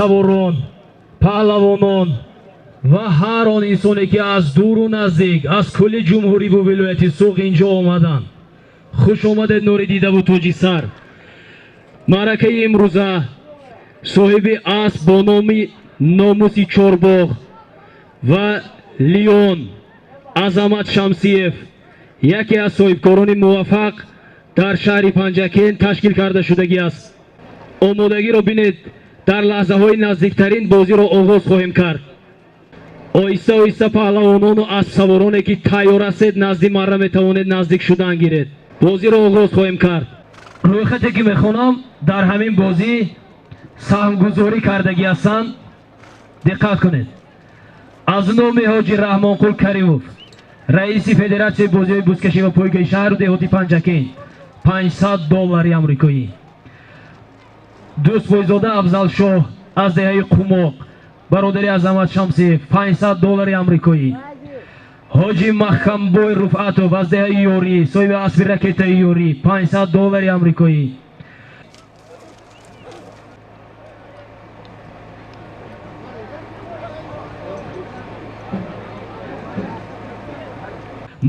Саворон, паҳлавонон ва ҳар он инсоне, ки аз дуру наздик, аз кулли ҷумҳуриву вилояти Суғд инҷо омаданд, хуш омадед, нури дидаву тоҷи сар. Маъракаи имрӯза соҳиби асп бо номи Номуси Чорбоғ ва Леон Азамат Шамсиев, яке аз соҳибкорони муваффақ дар шаҳри Панҷакент, ташкил карда шудагӣ аст. Омодагиро бинед, дар лаҳзаҳои наздиктарин бозиро оғоз хоҳем кард. Оҳиста оҳиста паҳлавонону аспсавороне, ки тайёр ҳастед, назди марра метавонед наздик шудан гиред. Бозиро оғоз хоҳем кард. Рӯйхате, ки мехонам, дар ҳамин бозӣ саҳмгузорӣ кардагӣ ҳастанд, диққат кунед. Аз номи ҳоҷи Раҳмонқул Каримов, раиси Федератсияи бозиҳои бузкашӣ ва пойгаи шаҳру деҳоти Панҷакент, 500 доллари амрикоӣ. Дӯстбойзода Афзалшоҳ аз деҳаи Қумоқ, бародари Азамат Шамсиев, 500 доллари амрикоӣ. Ҳоҷи Маҳкамбой Руфъатов аз деҳаи Ёрӣ, соҳиби аспи Ракетаи Ёрӣ, 500 доллари амрикоӣ.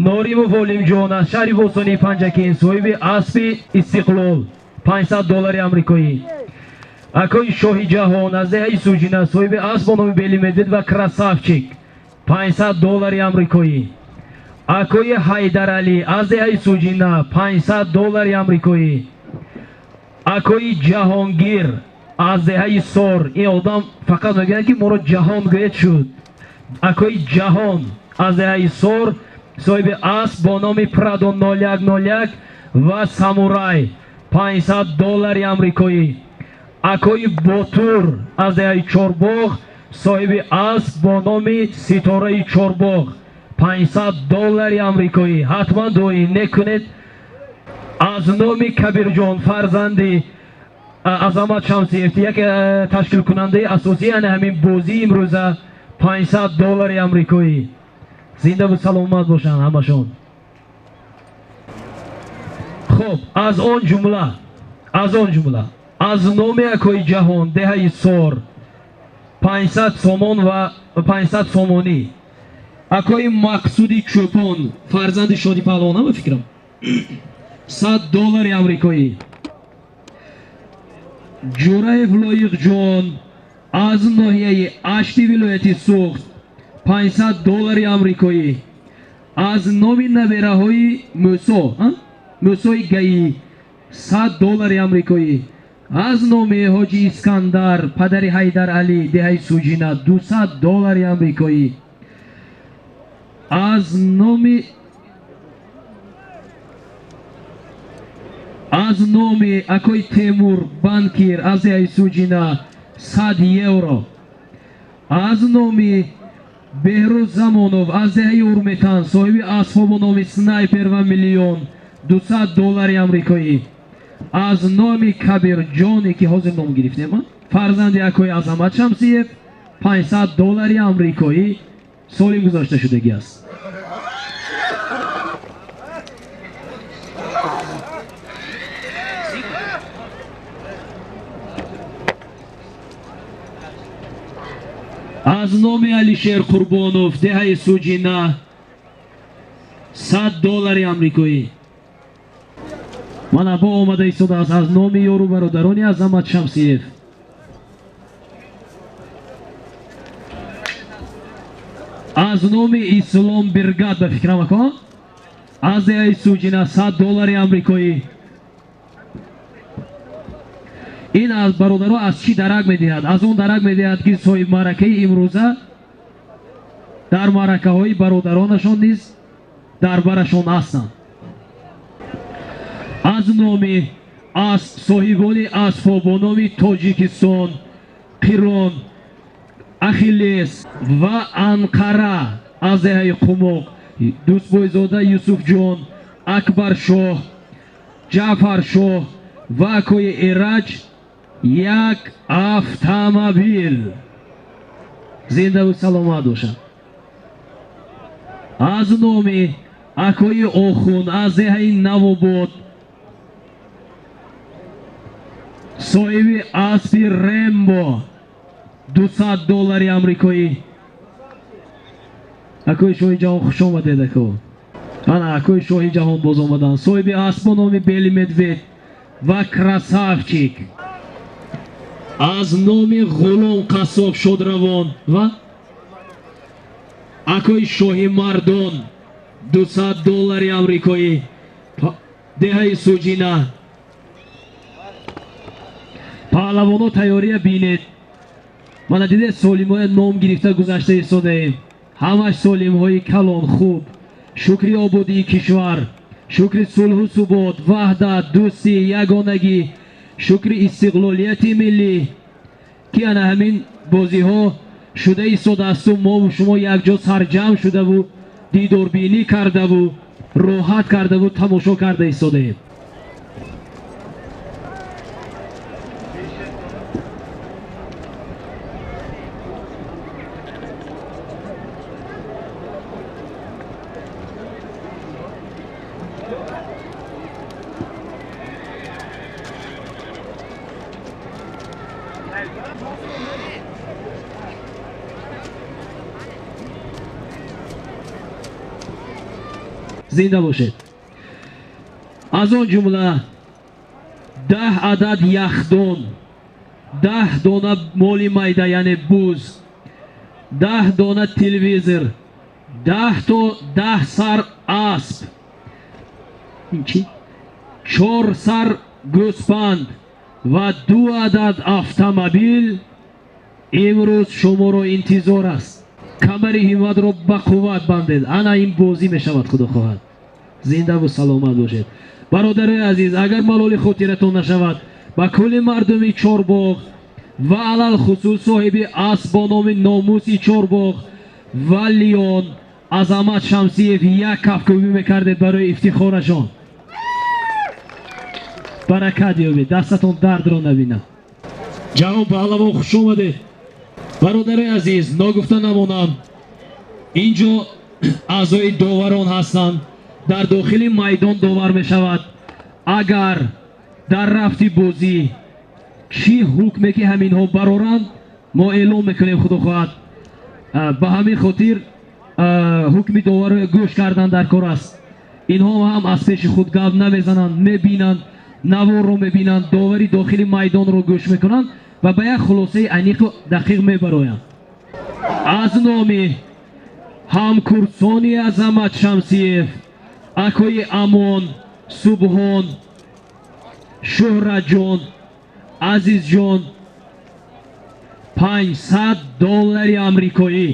Норимов Олимҷон аз шаҳри бостонии Панҷакент, соҳиби аспи Истиқлол, 500 доллари амрикоӣ. Акои Шоҳи Ҷаҳон аз деҳаи Суҷина, соҳиби асп бо номи Белый Медведь ва Красавчик, 500 доллари амрикоӣ. Акои Ҳайдаралӣ аз деҳаи Суҷина, 500 доллари амрикоӣ. Акои Ҷаҳонгир аз деҳаи Сор, ин одам фақат мегӯяд, ки моро Ҷаҳон гӯед шуд. Акои Ҷаҳон аз деҳаи Сор, соҳиби асп бо номи Прадо 0101 ва Самурай, 500 доллари амрикоӣ. Акои Ботур аз деҳаи Чорбоғ, соҳиби асп бо номи Ситораи Чорбоғ, 500 доллари амрикоӣ. Ҳатман дуои нек кунед. Аз номи Кабирҷон, фарзанди Азамат Шамсиев, яке ташкилкунандаи асосии ана ҳамин бозии имрӯза, 500 доллари амрикоӣ. Зиндаву саломат бошанд ҳамашон. Хуб, аз он ҷумла аз номи акои Ҷаҳон, деҳаи Сор, 500 сомон ва 500 сомонӣ. Акои Мақсуди Чӯпон, фарзанди Шоди Паҳлавон ба фикрам, 100 доллари амрикоӣ. Ҷураев Лоиқҷон аз ноҳияи Ашти вилояти Суғд, 500 доллари амрикоӣ. Аз номи набераҳои Мӯсо, Мӯсои Гаӣ, 100 доллари амрикоӣ. Аз номи ҳоҷи Искандар, падари Ҳайдар Алӣ, деҳаи Суҷина, 200 доллари амрикоӣ. Аз номи акои Темур, банкир, аз деҳаи Суҷина, 100 евро. Аз номи Беҳрӯз Замонов аз деҳаи Урметан, соҳиби аспҳо бо номи Снайпер ва Миллион, 200 доллари амрикоӣ. Аз номи Кабирҷоне, ки ҳозир ном гирифтем, фарзанди акои Азамат Шамсиев, 500 доллари амрикоӣ соли гузашта шудагӣ аст. Аз номи Алишер Қурбонов, деҳаи Суҷина, 100 доллари амрикоӣ. Мана бо омада истодааст аз номи ёру бародарони Азамат Шамсиев. Аз номи Ислом Биргат, ба фикрам, ако, аз деҳаи Суҷина, 100 доллари амрикоӣ. Ин аз бародаро аз чӣ дарак медиҳад? Аз он дарак медиҳад, ки соҳибмаъракаи имрӯза дар маъракаҳои бародаронашон низ дар барашон ҳастанд. Аз номи аз соҳибони аспҳо бо номи Тоҷикистон, Қирон, Ахиллес ва Анқара аз деҳаи Қумоқ, Дӯстбойзода Юсуфҷон, Акбаршоҳ, Ҷаъфаршоҳ ва акои Эраҷ, як автомобил. Зиндаву саломат бошад. Аз номи акои Охун аз деҳаи Навобод, соҳиби аспи Рембо. 200 доллари амрикоӣ. Акои шоҳи ҷаҳон хуш омадед ако. Ана акои шоҳи ҷаҳон боз омаданд. Соҳиби асп бо номи Бели Медвед ва Красавчик. Аз номи Ғулом Қассоб Шодравон ва акои шоҳи мардон 200 доллари амрикоӣ. Деҳаи Суҷина. Паҳлавоно тайёрия бинед. Мана дидед солимҳоя ном гирифта гузашта истодаем. Ҳамаш солимҳои калон хуб. Шукри ободии кишвар, шукри сулҳу субот, ваҳдат, дӯстӣ, ягонагӣ, шукри истиқлолияти миллӣ, ки ана ҳамин бозиҳо шуда истодаасту мову шумо якҷо сарҷамъ шудаву дидорбинӣ кардаву роҳат кардаву тамошо карда истодаем. Зинда бошед. Аз он ҷумла 10 адад яхдон, 10 дона моли майда, яъне буз, 10 дона телевизор, 10 то 10 сар асп, 4 сар гӯспанд ва 2 адад автомобил имрӯз шуморо интизор аст. Камари ҳимматро ба қувват бандед. Ана ин бозӣ мешавад, худо хоҳад. Зиндаву саломат бошед. Бародарои азиз, агар малоли хотиратон нашавад, ба кулли мардуми Чорбоғ ва алалхусус соҳиби асп бо номи Номуси Чорбоғ ва Лион Азамат Шамсиев як кафкӯбӣ мекардед барои ифтихорашон. Баракат ёбед, дастатон дардро набинад. Ҷаҳон паҳлавон, хуш омадед. Бародарои азиз, ногуфта намонам, инҷо аъзои доварон ҳастанд. Дар дохили майдон довар мешавад. Агар дар рафти бозӣ чӣ ҳукме ки ҳаминҳо бароранд, мо эълон мекунем, худо хоҳад. Ба ҳамин хотир ҳукми доварро гӯш кардан дар кор аст. Инҳо ҳам аз пеши худ гап намезананд, мебинанд, наворро мебинанд, довари дохили майдонро гӯш мекунанд ва ба як хулосаи аниқу дақиқ мебароянд. Аз номи ҳамкурсони Азамат Шамсиев, акои Амон, Субҳон, Шӯҳратҷон, Азизҷон 500 доллари амрикоӣ.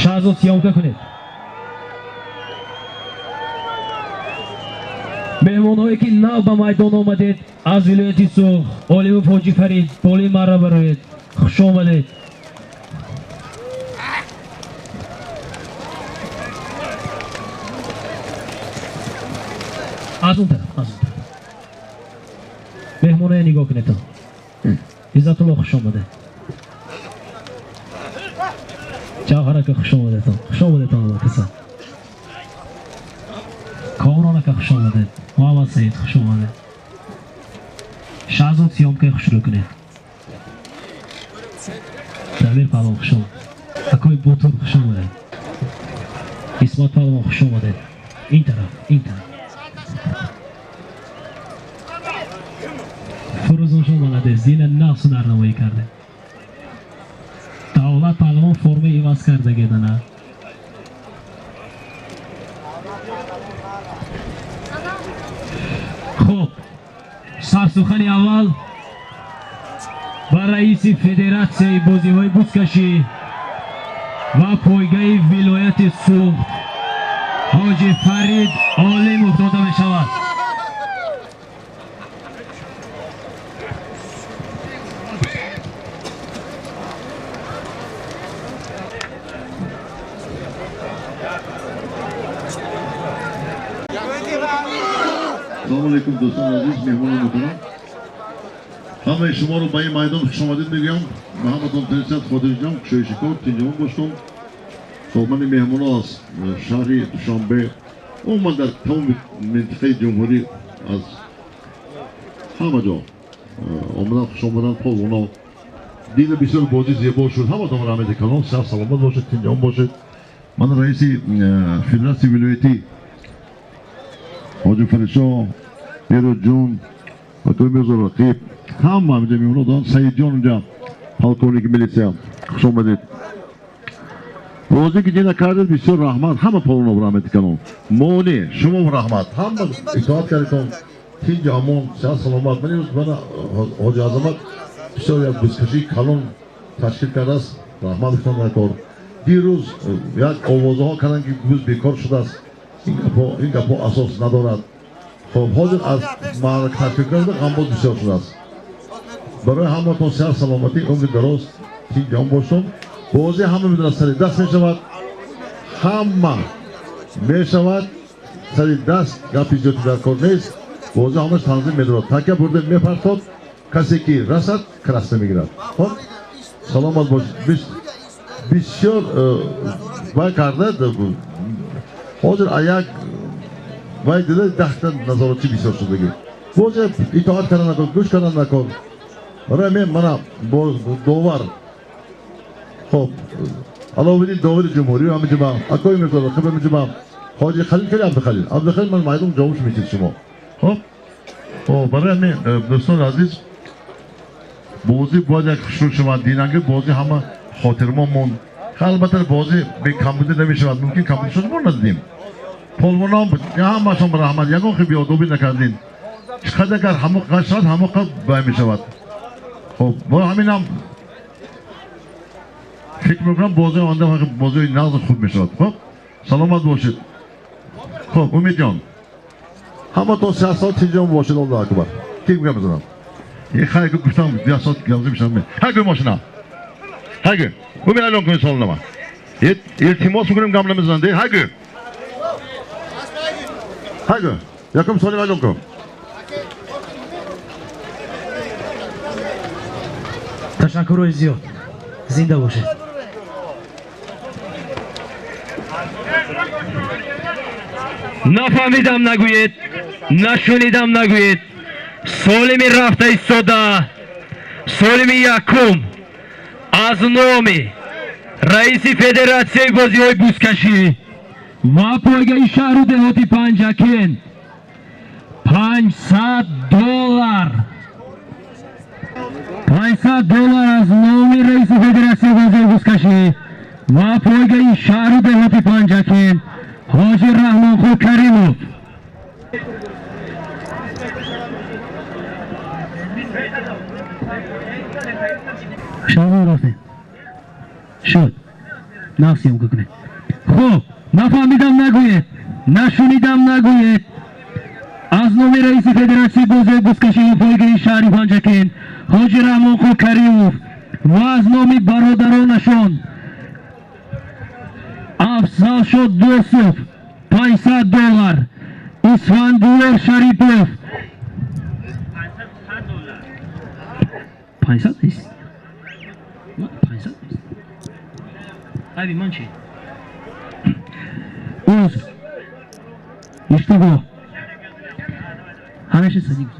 Шаҳзод, съёмка кунед. Меҳмонҳое ки нав ба майдон омадед аз вилояти Суғд, Олимов Ҳоҷи Фарид, болои марра бароед. Хуш омадед. Аз он тараф, аз он тараф. Меҳмонҳое нигоҳ кунед. Иззатулло, хуш омадед. Ҷавҳар ака, хуш омадетон. Хуш омадетон аллакаса. Комрон ака, хуш омадед. Муҳаммад Саид, хуш омадед. Шаҳзод, съёмкаи хушрӯ кунед. Дамир паҳлавон, хуш омадед. Акои Ботур, хуш омадед. Исмат паҳлавон, хуш омадед. Ин тараф, ин тараф. Фурӯзоншон молодец, дина нағз ҳунарнамоӣ кардед. Давлат паҳлавон форма иваз карда гедана. Хуб, сарсухани аввал ба раиси федератсияи бозиҳои бузкашӣ ва пойгаи вилояти Суғд Ҳоҷи Фарид Олимов дода мешавад. Салом алейкум, дӯстони азиз, меҳмонони муҳтарам. Ҳамаи шуморо ба ин майдон хушомадид мегӯям. Ба ҳаматон тинсият, хотирҷам, кушоиши кор, тинҷамон боштон. Мани меҳмоно аз шаҳри Душанбе Умуман дар тамоми минтақаи ҷумҳурӣ аз ҳама ҷо омадан, хуш омадан полвоно. Дида бисёр бозӣ зебо шуд. Ҳаматон раҳмати калон, сиҳат саломат бошед, тинҷон бошед. Ман раиси федератсияи вилоятӣ ҳоҷи Фаридшоҳ, Бероҷун, акои Мирзо Рақиб, ҳама ҳаминҷа меҳмонон доранд. Саидҷон унҷа, полковники милитсия, хуш омадед. Бозӣ ки дида кардед, бисёр раҳмат. Ҳама полвоно раҳмати калон. Моне шумо раҳмат, ҳама итоат кардетон. Тинҷу амон, сиҳат саломат. Ман имрӯз мана ҳоҷи Азамат бисёр як бузкашии калон ташкил кардааст, раҳмат гуфтан дар кор. Дирӯз як овозаҳо карданд, ки буз бекор шудааст. Ин гапҳо асос надорад. Хоб, ҳозир аз маърака ташкил карда ғамбоз бисёр шудааст. Барои ҳаматон сиҳат саломатӣ, умри дароз, тинҷон бошон. Бозӣ ҳама медонад, сари даст мешавад, ҳама мешавад сари даст, гапи зиёди дар кор нест. Бозӣ ҳамаш танзим медорад. Такя бурда мепартод, касе ки расад, красный мегирад. Хоб, саломат бошед. Бисёр вай карда, ҳозир як вай дида 10та назоратчӣ бисёр шудагӣ. Бозӣ итоат кардан накор, гӯш кардан накор. Барои ҳамин мана довар, хоб, Аловиддин, довари ҷумҳурӣ ҳаминҷа, акои Мирзо Рақиб ҳаминҷа, ҳоҷи Халил кали, Абдухалил, Абдухалил, ман майдон ҷавобш метид шумо. Хоб, барои ҳамин, дӯстони азиз, бозӣ бояд як хушрӯ шавад, динанги бозӣ ҳама хотирмон монд. Албатта, бозӣ бекамбудӣ намешавад, мумкин камбудӣ шуд, мо надидем. Полвонон ҳамашон ба раҳмат, ягон хел беодобӣ накардем. Чӣ қадар агар ҳамо шавад, ҳамо қад бай мешавад. Хоб, бо ҳаминам фикр мекунам, бозии оянда бозии нағз хуб мешавад. Хоб, саломат бошед. Хоб, Умедҷон, ҳаматон сиҳат тинҷон бошед. Аллоҳу акбар. Ки гап мезанам? Хайр, гуфтам, 2 соат гап мешавам. Ҳагӯ мошина, ҳагӯ. Умед, эълон кунед солнома. Илтимос мекунем, гап намезананд. Ҳагӯ, ҳагӯ, якум солим эълон кун. Ташаккурҳои зиёд, зинда бошед. Нафаҳмидам нагӯед, нашунидам нагӯед. Солими рафта истода, солими якум, аз номи раиси федератсияи бозиҳои бузкашӣ ва пойгаи шаҳру деҳоти Панҷакент $500, $500 аз номи раиси федератсияи бозиҳои бузкашӣ ва пойгаи шаҳру деҳоти Панҷакент ҳоҷи Раҳмонқул Каримов. Шалвор рафтем шуд, нав съёмка кунед. Хуб, нафаҳмидам нагӯед, нашунидам нагӯед. Аз номи раиси федератсияи бозиҳои бузкашӣ ва пойгаи шаҳри Панҷакент ҳоҷи Раҳмонқул Каримов ва аз номи бародаронашон Афзалшод Досов $500, Исфандиёр Шарипов 500 нест, 500 нест. Айби ман чи? Узр, иштибоҳ, ҳамеша садиқ.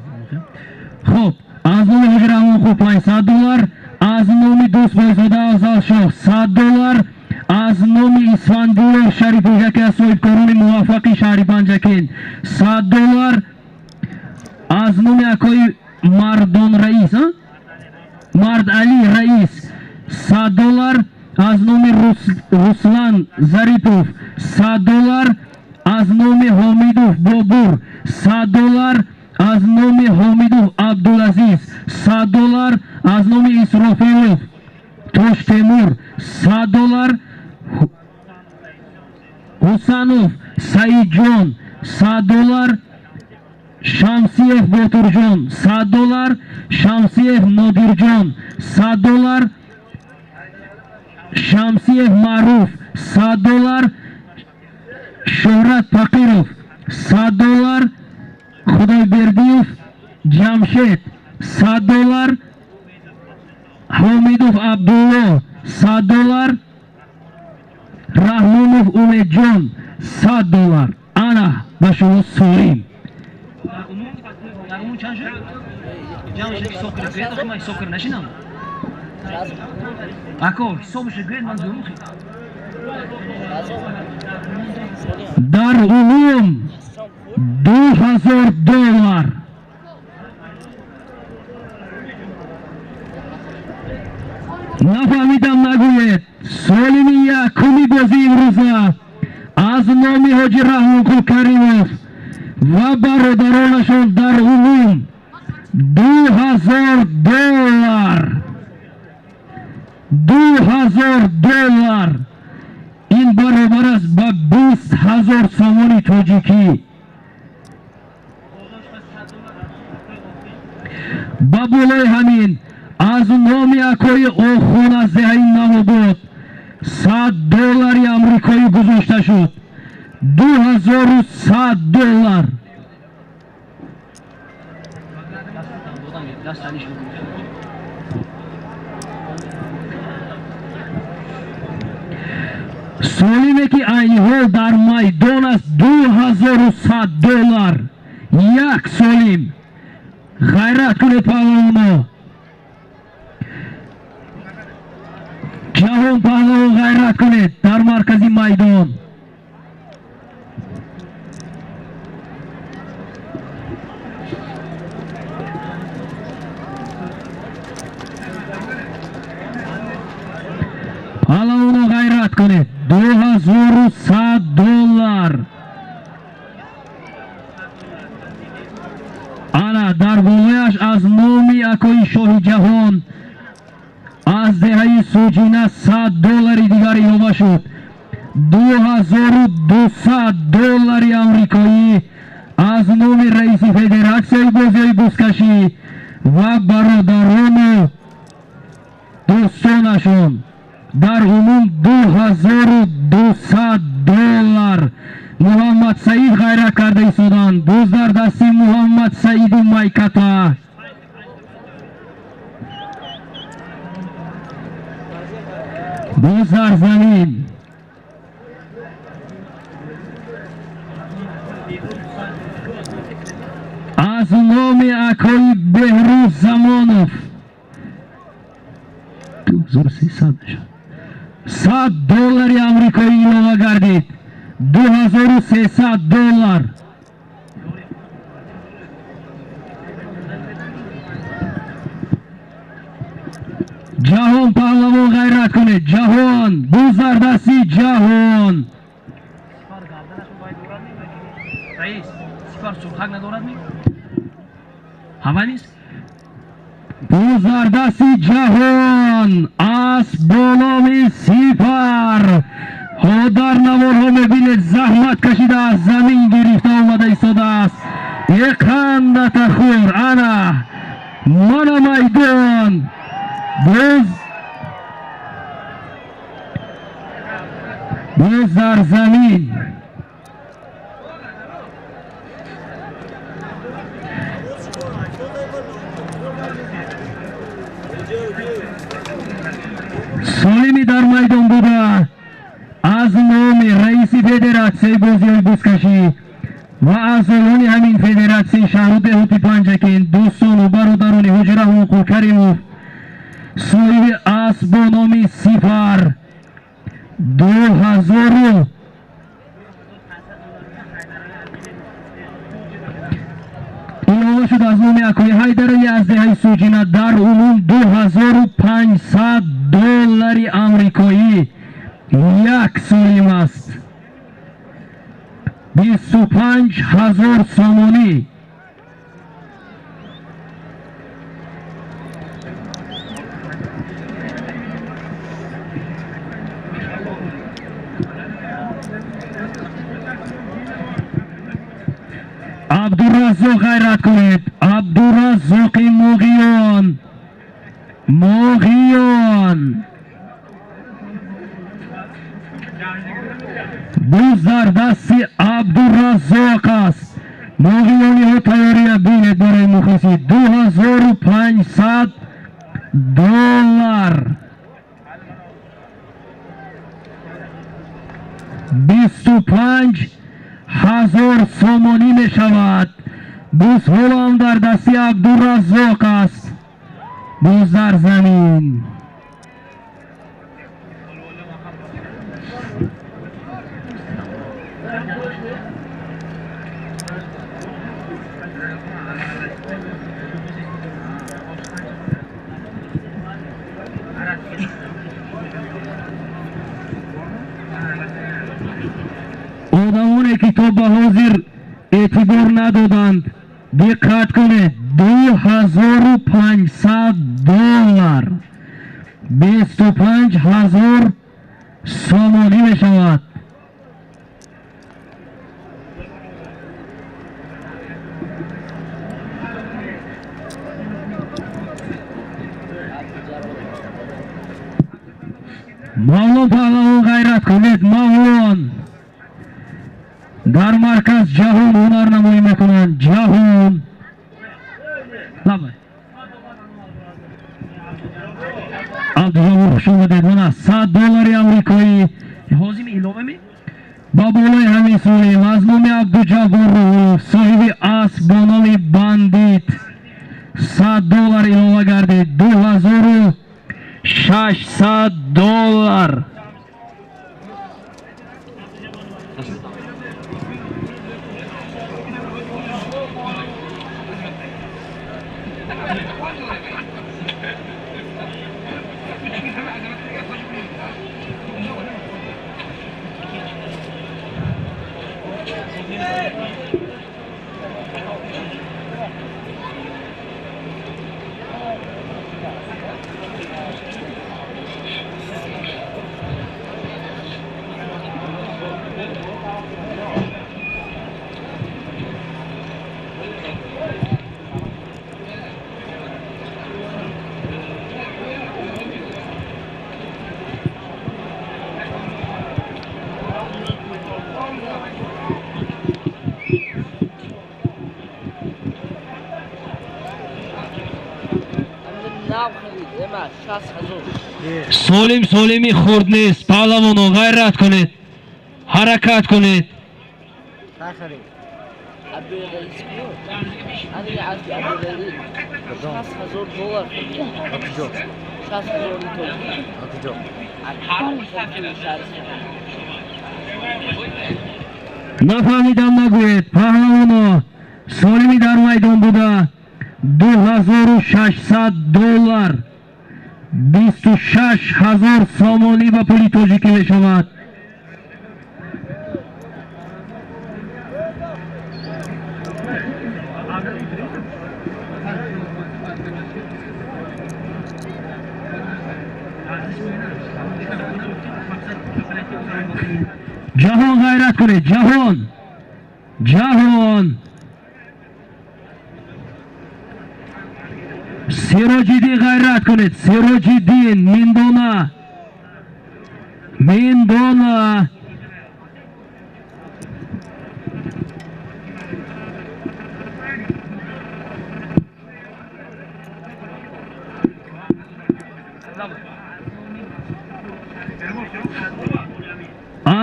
Хоб, аз номи ҳоҷи Раҳмонқул $500, аз номи Дӯстбойзода Афзалшоҳ $100, аз номи Исфандиёр Шарипов, яке аз соҳибкорони муваффақи шаҳри Панҷакент, $100, аз номи акои Мардон Раис, Мард Али Раис $100, аз номи Руслан Зарипов $100, аз номи Ҳомидов Бобур $100, аз номи Ҳомидов Абдулазиз $100, аз номи Исрофилов Тоштемур $100, Ҳусанов Саидҷон $100, Шамсиев Ботурҷон $100, Шамсиев Нодирҷон $100, Шамсиев Маъруф $100, Шӯҳрат Фақиров $100, Худойбердиев Ҷамшед $100, Ҳомидов Абдулло $100, Раҳмонов Умедҷон $100. Ана ба шумо сорим. Дар умум 2000 доллар. Нафаҳмидам нагӯед. Солими якуми бозии имрӯза аз номи Ҳоҷи Раҳмонқул Каримов ва бародаронашон дар умум 2000 доллар. 2000 доллар, ин баробар аст ба 20 000 сомони тоҷикӣ. Ба болои ҳамин аз номи акои Охун аз деҳаи Навобод 100 доллари амрикоӣ гузошта шуд. 2100 доллар. Солиме ки айни ҳол дар майдон аст, 2100 доллар як солим. Ғайрат кунед, паҳлавоно! Ҷаҳон паҳлавон, ғайрат кунед дар маркази майдон. Паҳлавоно, ғайрат кунед! 2100 доллар. Ана дар болояш аз номи акои Шоҳи Ҷаҳон аз деҳаи Суҷина 100 доллари дигар илова шуд. 2200 доллари амрикоӣ аз номи раиси федератсияи бозиҳои бузкашӣ ва бародарону дӯстонашон дар умум 2200 доллар. Муҳаммадсаид ғайрат карда истоданд. Боз дар дасти Муҳаммадсаиди Майката. Боз дар замин. Аз номи акои Беҳрӯз Замонов 2300 мешавад. 100 доллари амрикоӣ илова гардид. 2300 доллар. Ҷаҳон паҳлавон, ғайрат кунед! Ҷаҳон, боз дар дасти Ҷаҳон. Раис, сипар сурхак надорад ми? Ҳава нест? Боз дар дасти Ҷаҳон асп бо номи Сипар. Ҳо, дар наворҳо мебинед, заҳмат кашида, аз замин гирифта омада истодааст. Еқандата хур! Ана мана майдон. Боз дар замин. Солими дар майдон буда аз номи раиси федератсияи бозиҳои бузкашӣ ва аъзоёни ҳамин федератсияи шаҳру деҳоти Панҷакент, дӯстону бародарони Ҳоҷи Раҳмонқул Каримов, соҳиби асп бо номи Сипар, 2000 илова шуд аз номи акои Ҳайдарали аз деҳаи Суҷина. Дар умум 2500 доллари амрикоӣ як солим аст. 25 000 сомонӣ. Абдураззоқ, ғайрат кунед! Абдураззоқи Муғиён, Муғиён, боз дар дасти Абдураззоқ аст. Муғиёниҳо тайёрия бинед барои мухлисӣ. 2500 доллар, 25. ҳазор сомонӣ мешавад. Буз ҳоло ҳам дар дасти Абдураззоқ аст. Буз дар замин. Одамоне ки то ба ҳозир эътибор надоданд, диққат кунед: 2500 доллар, 25 000 сомонӣ мешавад. Мавлон паҳлавон, ғайрат кунед, Мавлон. Дар марказ Ҷаҳон ҳунарнамоӣ мекунанд. Ҷаҳон, лабай. Абдуҷаббор, хуш омадед. Мана 100 доллари амрикоӣ. Ҳозими илова ме? Ба болои ҳамин солим аз номи Абдуҷаббор Руҳулов, соҳиби асп бо номи Бандит, 100 доллар илова гардид, 2600 доллар. Нав харид, эма 60 000. Солим солими хурд нест. Паҳлавоно, ғайрат кунед, ҳаракат кунед. Абдулраис ку? Ани аски Абдулраис 60 000 доллар харид. 60 000 тоҷик. Шаҳри. Нафаҳмидам нагӯед, паҳлавоно. Солими дар майдон буда, 2600 доллар, 26 000 сомонӣ ба пули тоҷикӣ мешавад. Ҷаҳон, ғайрат кунед, Ҷаҳон, Ҷаҳон. Сироҷиддин, ғайрат кунед, Сироҷиддин. Миндона, Миндона.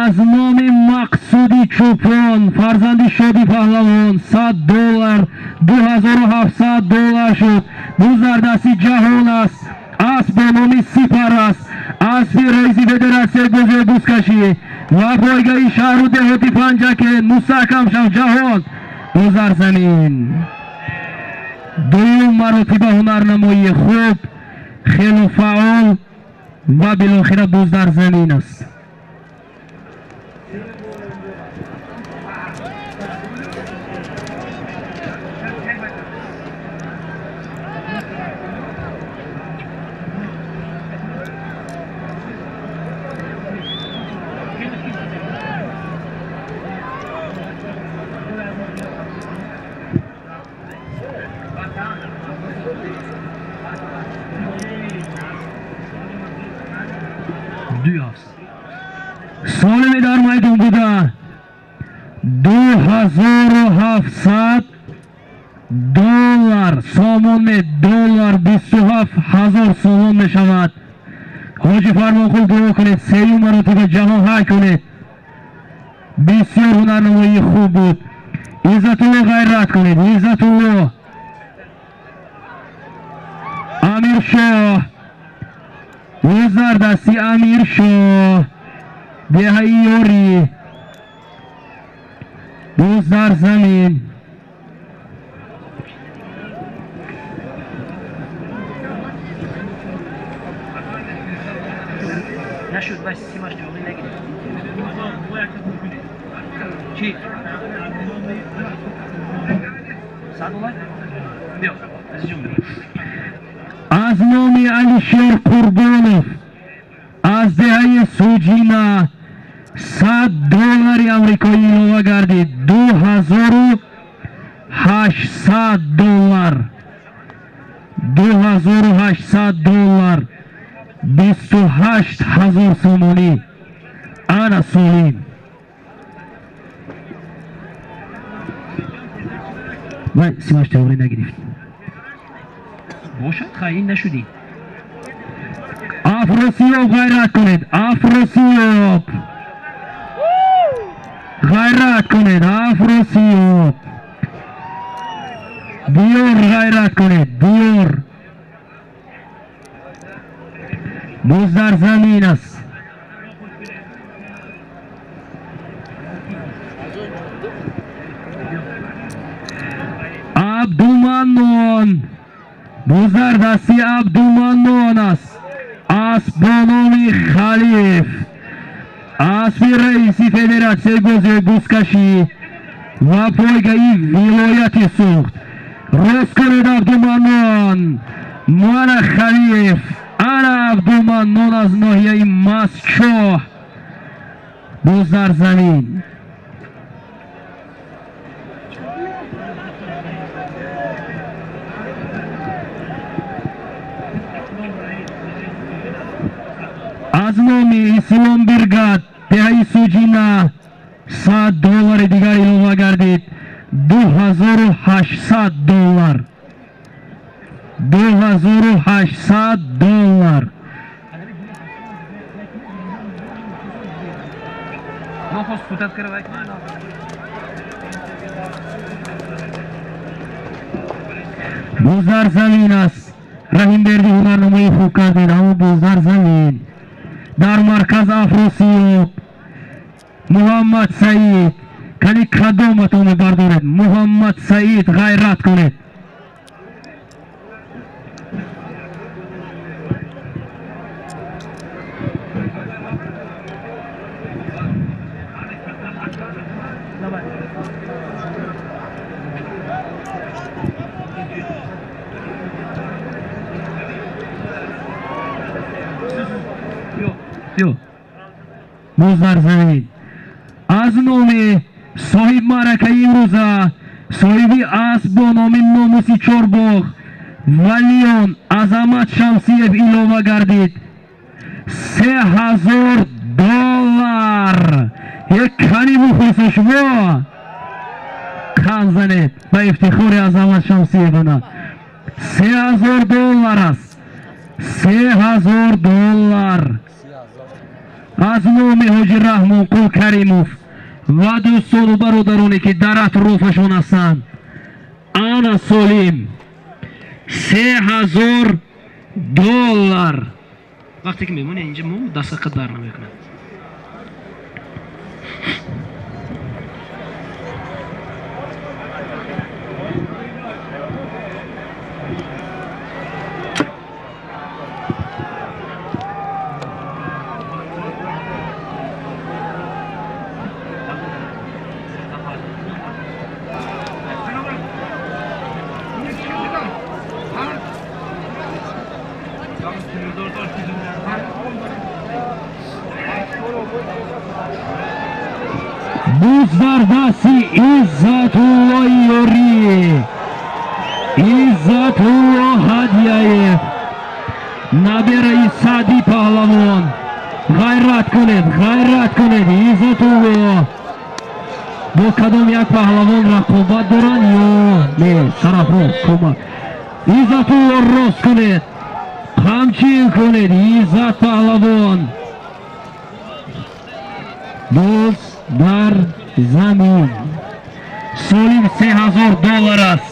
Аз номи Мақсуди Чӯпон, фарзанди Шоди паҳлавон, 100 доллар, 2700 доллар шуд. Буз дар дасти Ҷаҳон аст. Асп бо номи Сипар аст, аспи раиси федератсияи бозии бузкашӣ ва пойгаи шаҳру деҳоти Панҷакент. Мустаҳкам шав, Ҷаҳон. Буз дар замин. Дуюм маротиба ҳунарнамоии хуб, хело фаъол ва билохира буз дар замин аст. Ду ҳафт. Солими дар майдон буда, 2700 доллар, сомон, доллар, 27 000 сомон мешавад. Ҳоҷи Фармонқул, дуо кунед. Сеюм маротиба, Ҷаҳон, ҳай кунед. Бисёр ҳунарнамоии хуб буд. Иззатулло, ғайрат кунед, Иззатулло. Амиршоҳ, дар дасти Амиршоҳ, деҳаи Ёрӣ, боз дар замин. Нашуд, вай симаш ҷоғӣ нагирифт. Чӣ? 100 доллар? Биё, азизҷон, биё. Аз номи Алишер Қурбонов аз деҳаи Суҷина 100 доллари амрикоӣ илова гардид, 2800 доллар, 2800 доллар, 28 000 сомонӣ. Ана Солим. Вай симаш теорӣ нагирифт. Бошад, хай, ин нашудӣ. Афросиёб, ғайрат кунед, Афросиёб, ғайрат кунед, Афросиёб, Диёр, ғайрат кунед, Диёр. Боз дар замин аст. Абдуманнон, боз дар дасти Абдуманнон аст. Асп бо номи Халиф, аспи раиси федератсияи бозиҳои бузкашӣ ва пойгаи вилояти Суғд. Рост кунед, Абдуманнон. Мана Халиф, ана Абдуманнон аз ноҳияи Мастчоҳ, боз дар замин. Аз номи Ислом Биргат, деҳаи Суҷина, 100 доллари дигар илова гардид, 2800 доллар, 2800 доллар. Нохост путать каравай. Боз дар замин аст. Раҳимберди, ҳунарнамоии хуб кардед, аммо боз дар замин. Дар марказ Афросиёб, Муҳаммад Саид. Кани, кадоматон мебардоред? Муҳаммад Саид, ғайрат кунед. Биё. Боз дар замин. Аз номи соҳиб маъракаи имрӯза, соҳиби асп бо номи Номуси Чорбоғ, Валиён Азамат Шамсиев илова гардид, 3000 доллар. Як кани бухӯрсо, шумо кан занед ба ифтихори Азамат Шамсиевана. 3000 доллар аст, 3000 доллар. Аз номи Ҳоҷи Раҳмонқул Каримов ва дӯстону бародароне, ки дар атрофашон ҳастанд. Ана Солим, 3000 доллар. Вақте ки мемонӣ инҷа, мо дастақа дар намекунад. Боз дар дасти Иззатулло Ёрӣ, Иззатулло Ҳадияев, набераи Саъди паҳлавон. Ғайрат кунед, ғайрат кунед, Иззатулло. Бо кадом як паҳлавон рақобат доранд ё не? Сарафроз, кӯмак. Иззатулло, рост кунед, қамчин кунед, Иззат паҳлавон. Боз. Дар замин. Солим $3000 аст.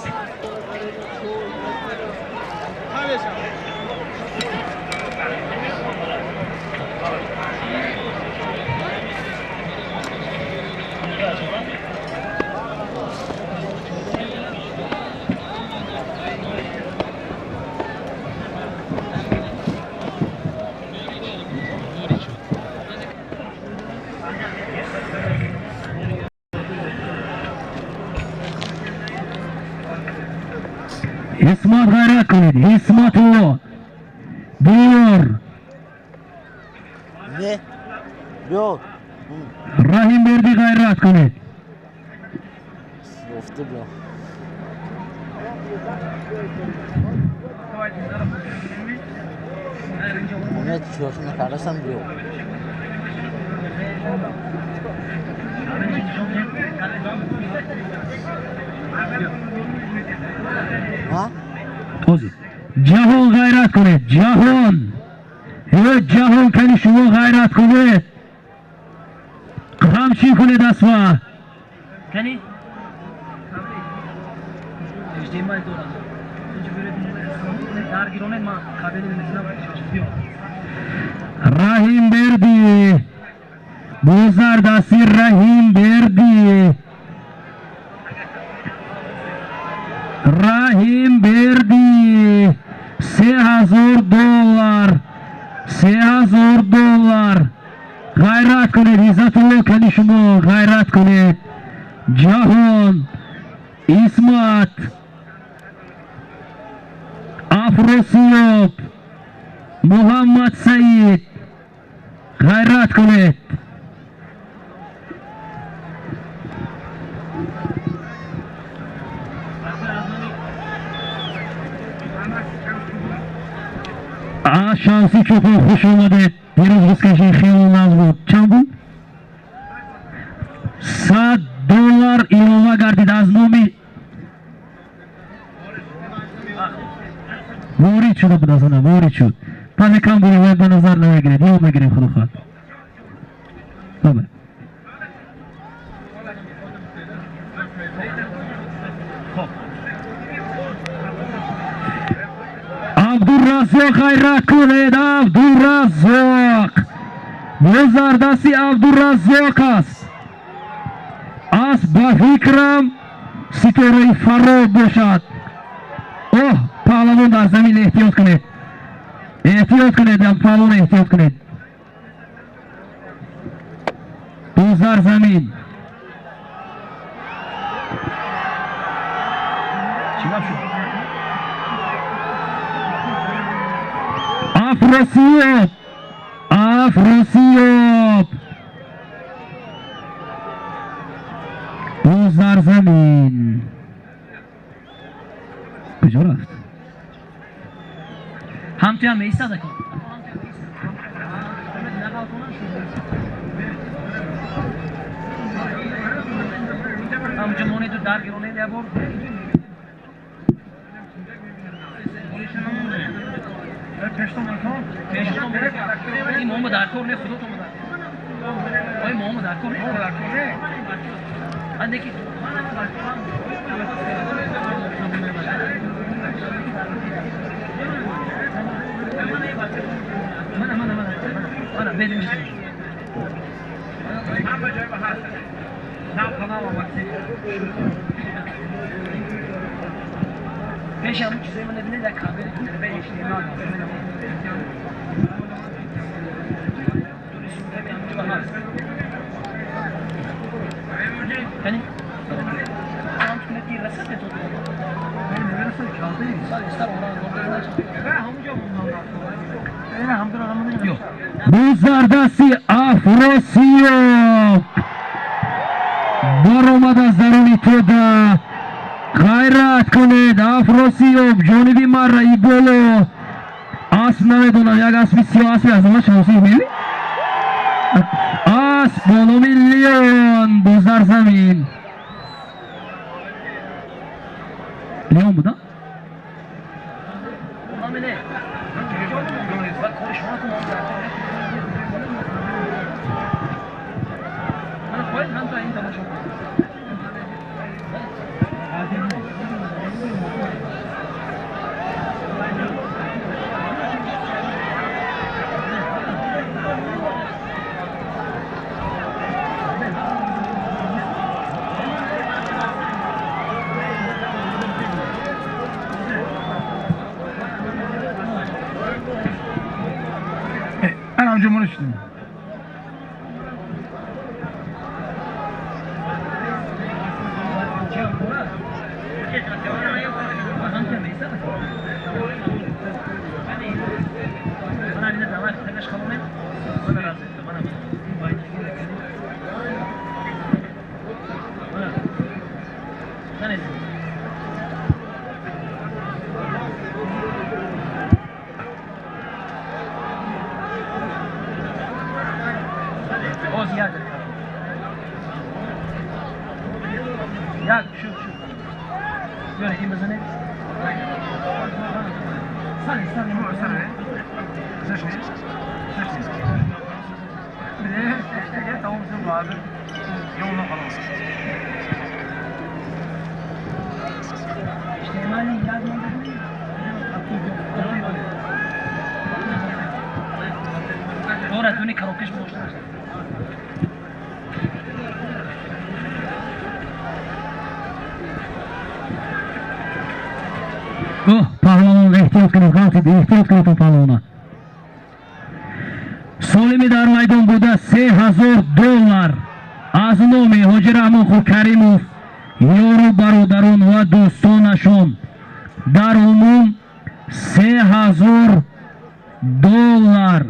Исмат ғайрат кунед, Исматулло. Диёр. Не. Биё. Раҳимбердӣ ғайрат кунед. Ёфта биё. Умед чӯхи накардасам биё. Ҳа? Ҷаҳон ғайрат кунед, ҷаҳон. Ё ҷаҳон кани шумо ғайрат кунед. Қамчӣ кунед асва. Кани? Иҷтимоӣ дорад. Даргиронед ман кабели мезанам. Биё. Раҳимбердӣ. Бозардасти Раҳимбердӣ. Раҳимбердӣ. $3000. $3000. Ғайрат кунед, Иззатулло кани шумо ғайрат кунед. Ҷаҳон, Исмат, Афросиёб, Муҳаммад Саид, ғайрат кунед. Шанси чӯпон хуш омадед. Дирӯз бузкаши хеле нағз буд. Чанд буд? $100 илова гардид аз номи ворид шуда буд, аз ана ворид шуд. Пане кам буд, бояд ба назар намегиред, ё мегирем худо хоҳад. Добре. Абдураззоқ ғайрат кунед, Абдураззоқ. Бозардасти Абдураззоқ аст. Асп ба фикрам ситораи фароб бошад. Оҳ, паҳлавон дар замин, эҳтиёт кунед. Эҳтиёт кунед, паҳлавон эҳтиёт кунед. Боз дар замин. Чӣ гап шуд? Афросиёб, Афросиёб. Боз дар замин. Куҷо рафт? Ҳамтуям меистад ака. Ҳамҷо монеду даргиронед як бор. Ин момо дар кор не, худо томо дар кор. Ой, момо дар кор не. Ан неки. Мана, мана, мана. Мана, бедим чиз. Пеш ҳамун чизое ман набинед, як кабели бе иҷтимоӣ. Кани? Бозардасти Афросиёб баромад аз даруни тӯда. Ғайрат кунед, Афросиёб ҷониби марраи боло. Асп намедонам, як аспи сиёҳ, аспи аз ама шаносӣ мебинед? Асп бо номи Леон боз дар замин. Леон буда? Шудем. Як шу шу. Yöne این بزنه. سری سری مو سری. سری. سری. Ne? Tamam sen abi. Yoluna falan. İşte yardım Doğru, dönü karokeş boşlar. Паҳлавон, эҳтиёт кунед, ғалтид, эҳтиёт кунед паҳлавона. Солими дар майдон буда 3000 доллар аз номи Ҳоҷи Раҳмонқул Каримов, ёру бародарон ва дӯстонашон, дар умум 3000 доллар.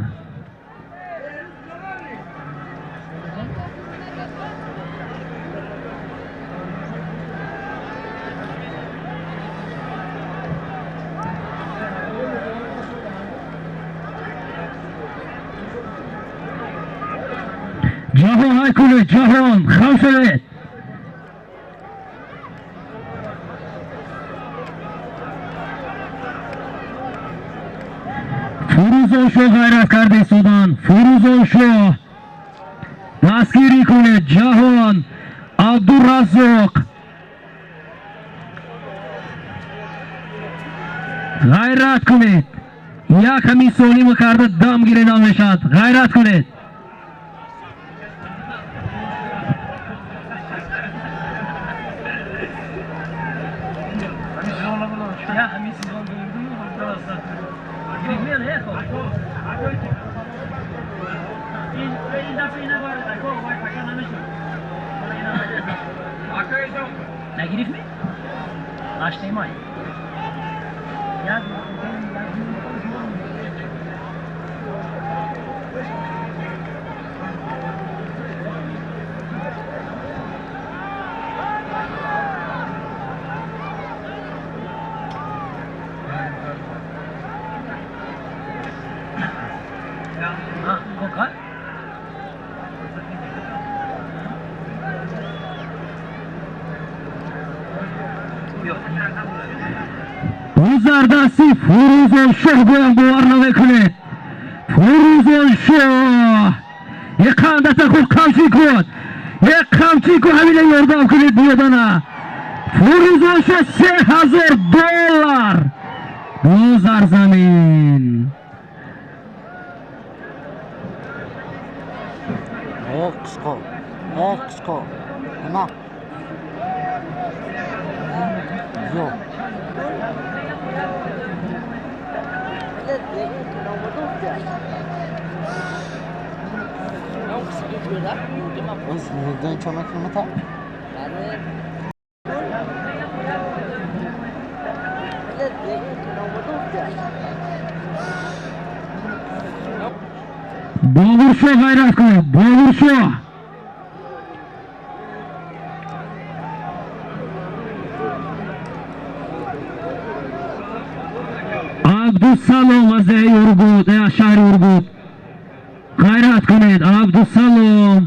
Ҷаҳон, ҳай кунед, ҷаҳон, хам шавед. Фурӯзоншоҳ ғайрат карда истодан. Фурӯзоншоҳ, дастгирӣ кунед. Ҷаҳон, Абдураззоқ, ғайрат кунед. Як ҳамин солима карда дам гиредан мешавад. Ғайрат кунед. Ya همین سیزون gördün mü? Girmiyor ya. این این دفعه اینا بار اکو وای پکا نمیشه. نگیریف می؟ اجتماعی. یک ها Бузардасти Фурӯзоншоҳ, гӯям, бовар намекунед. Фурӯзоншоҳ, як қандата худ қамчӣ кун, як қамчӣ кун, ҳамина ёрдам кунед биёдана. Фурӯзоншоҳ, 3000 доллар бозарзамин. Э, қисқо. Э, қисқо. На. Yo'q. O'z murdan chomak nima ta? Бобуршоҳ, ғайрат кунед, Бобуршоҳ. Абдусалом аз деҳаи Ургут, аз шаҳри Ургут, ғайрат кунед. Абдусалом,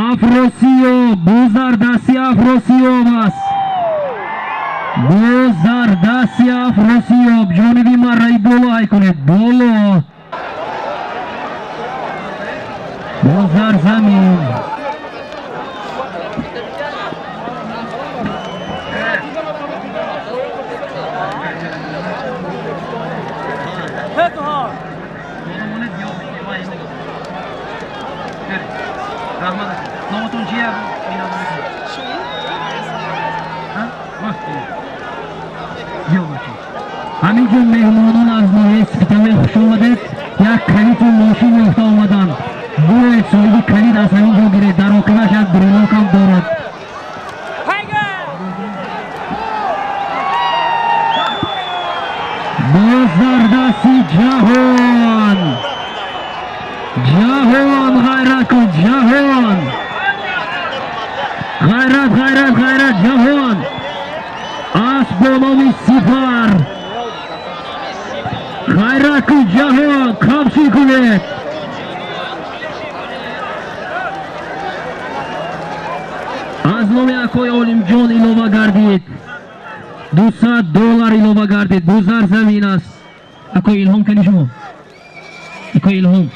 Афросиёб, бузардасти Афросиёб аст. Бузардасти Афросиёб, ҷониби марраи боло ҳай кунед, боло, бозарзамин. Раҳмат. Номатон чия? Ҳа? Ё бошед. Ҳамин ҷо меҳмонон аз ноҳияи Спитамен, хуш омадед. Як калити мошин ёфта омаданд. Боз дар дасти Ҷаҳон. Ҷаҳон, ғайрат кун, Ҷаҳон. Ғайрат, ғайрат, ғайрат, Ҷаҳон. Асп бо номи Сипар. Ғайрат кун, Ҷаҳон, қамчӣ кунед. Аз номи акои Олимҷон илова гардид. $200 илова гардид. Бузар замин аст. Акои Илҳом кани шумо? Акои Илҳом.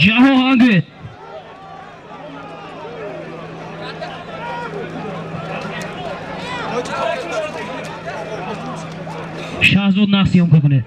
Ҷаҳон ҳангӯед. Шаҳзод нақс съёмка кунед.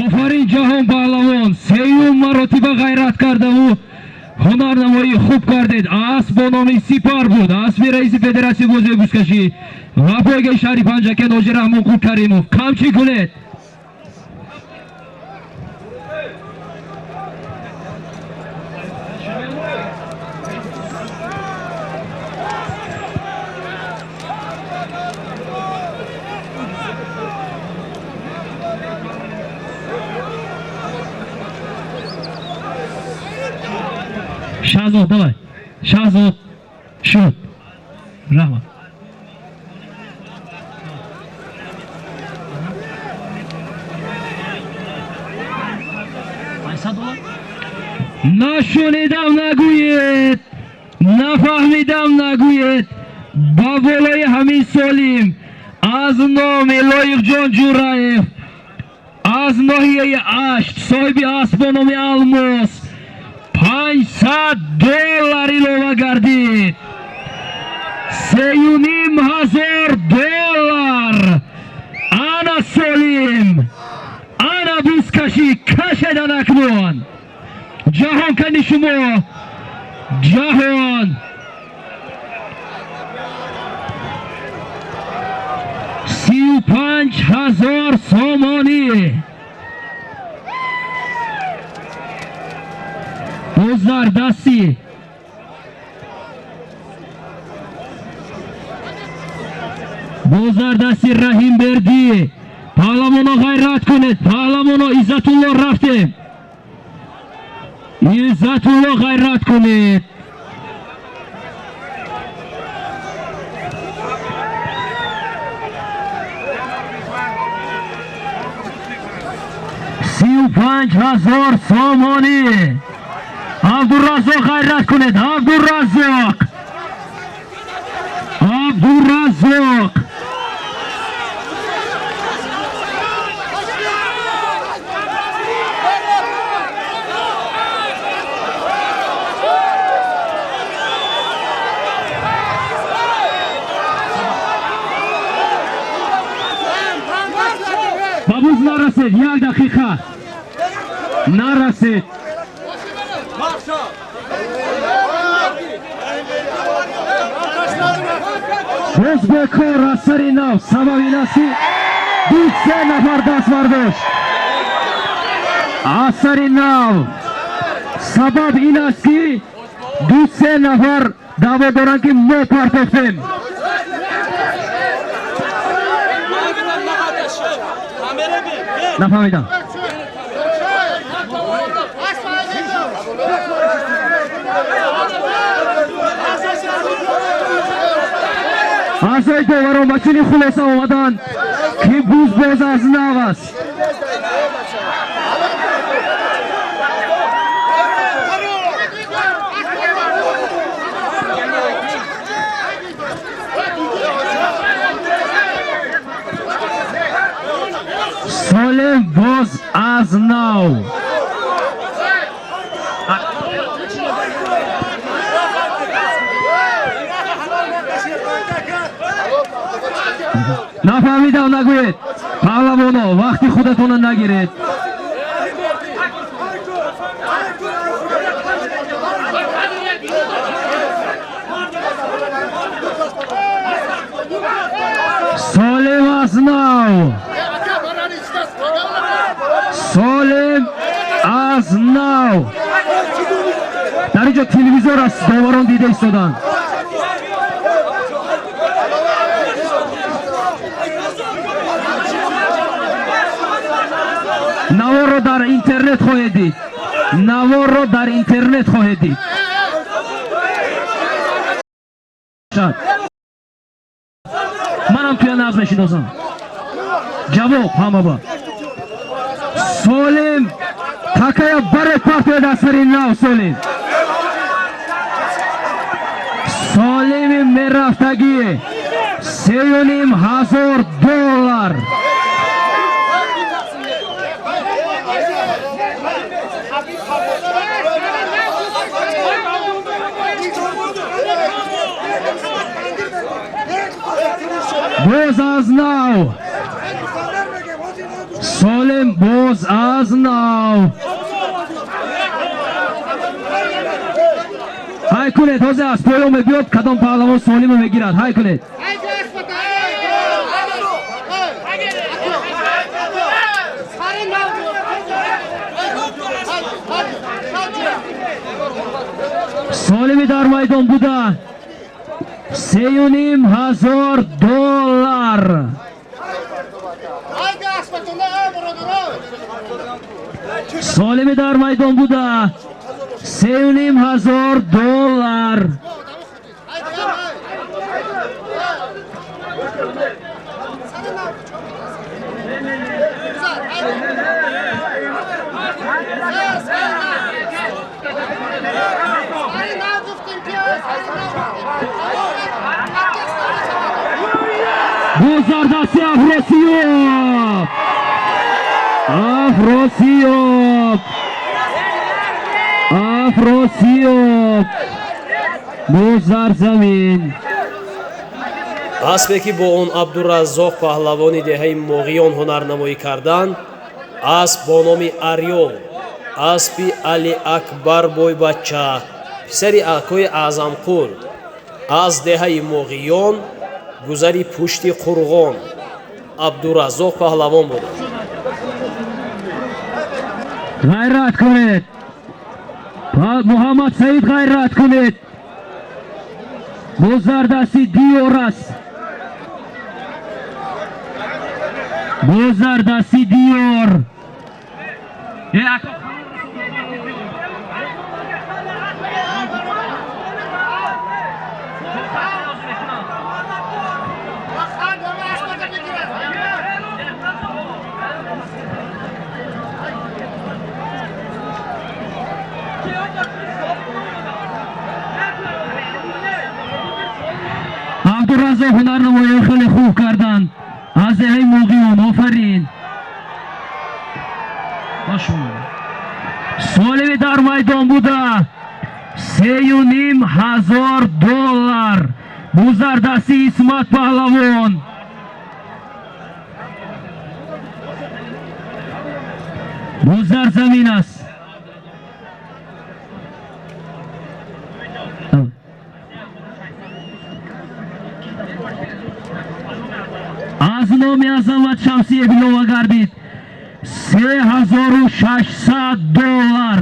Офарин, Ҷаҳон паҳлавон, сеюм маротиба ғайрат кардаву ҳунарнамоии хуб кардед. Асп бо номи Сипар буд, аспи раиси федератсияи бозии бузкашӣ ва пойгаи шаҳри Панҷакент Ҳоҷи Раҳмонқул Каримов. Қамчӣ кунед. Шаҳзод, давай. Шаҳзод, шуд. Раҳмат. Нашунидам нагӯед, нафаҳмидам нагӯед. Ба болои ҳамин солим аз номи Лоиқҷон Ҷураев аз ноҳияи Ашт, соҳиби асп бо номи Алмос, $500 илова гардид. $3,500. Ана солим, ана бузкашӣ кашедан акнун. Ҷаҳон, кани шумо, Ҷаҳон. 35,000 сомонӣ. Боз дар дасти Раҳим Бердӣ. Паҳлавоно, ғайрат кунед, паҳлавоно. Иззатулло, рафтем. Иззатулло, ғайрат кунед. 35,000 сомонӣ. Абдураззоқ, ғайрат кунед, Абдураззоқ, Абдураззоқ. Ба буз нарасед, як дақиқа нарасед. Боз бекор аз сари нав. Сабаб ин аст, ки ду се нафар даст бардошт аз сари нав. Сабаб ин аст, ки ду се нафар даъво доранд, ки мо партофтем. Нафаҳмидам. Аъзои доварон ба чунин хулоса омаданд, ки буз боз аз нав аст. Солим боз аз нав. Нафаҳмидам, нагӯед. Паҳлавоно, вақти худатонро нагиред. Солим аз нав. Солим аз нав. Дар инҷо телевизор аст, доварон дида истоданд. Наворро дар интернет хоҳед дид. Наворро дар интернет хоҳед дид. Манам туя нағз мешиносам. Ҷавоб ҳама ба. Солим такая баре партояд аз сари нав. Солим. Солими мерафтагӣ 3500 доллар. Боз аз нав. Солим боз аз нав. Ҳай кунед, ҳозир аз поён мебиёд, кадом паҳлавон Солимро мегирад. Ҳай кунед. Солими дар майдон буда 3500 доллар. Солими дар майдон буда 3500 доллар. Боз дар дасти Афросиёб. Афросиёб. Афросиёб. Боз дар замин. Аспе ки бо он Абдураззоқ паҳлавони деҳаи Моғиён ҳунарнамоӣ карданд, асп бо номи Арёл, аспи Алиакбар Бойбачча, писари акои Аъзамқул, аз деҳаи Моғиён, гузари пушти Қурғон, Абдураззоқ паҳлавон буданд. Ғайрат кунед. Муҳаммад Саид, ғайрат кунед. Боз дар дасти Диёр аст. Боз дар дасти Диёр. Абдураззоқ ҳунарнамоии хеле хуб карданд аз деҳаи Моғиён. Офарин. Солими дар майдон буда 3500 доллар. Боз дар дасти Исмат паҳлавон. Боз дар замин аст. Аз номи Азамат Шамсиев илова гардид 3600 доллар.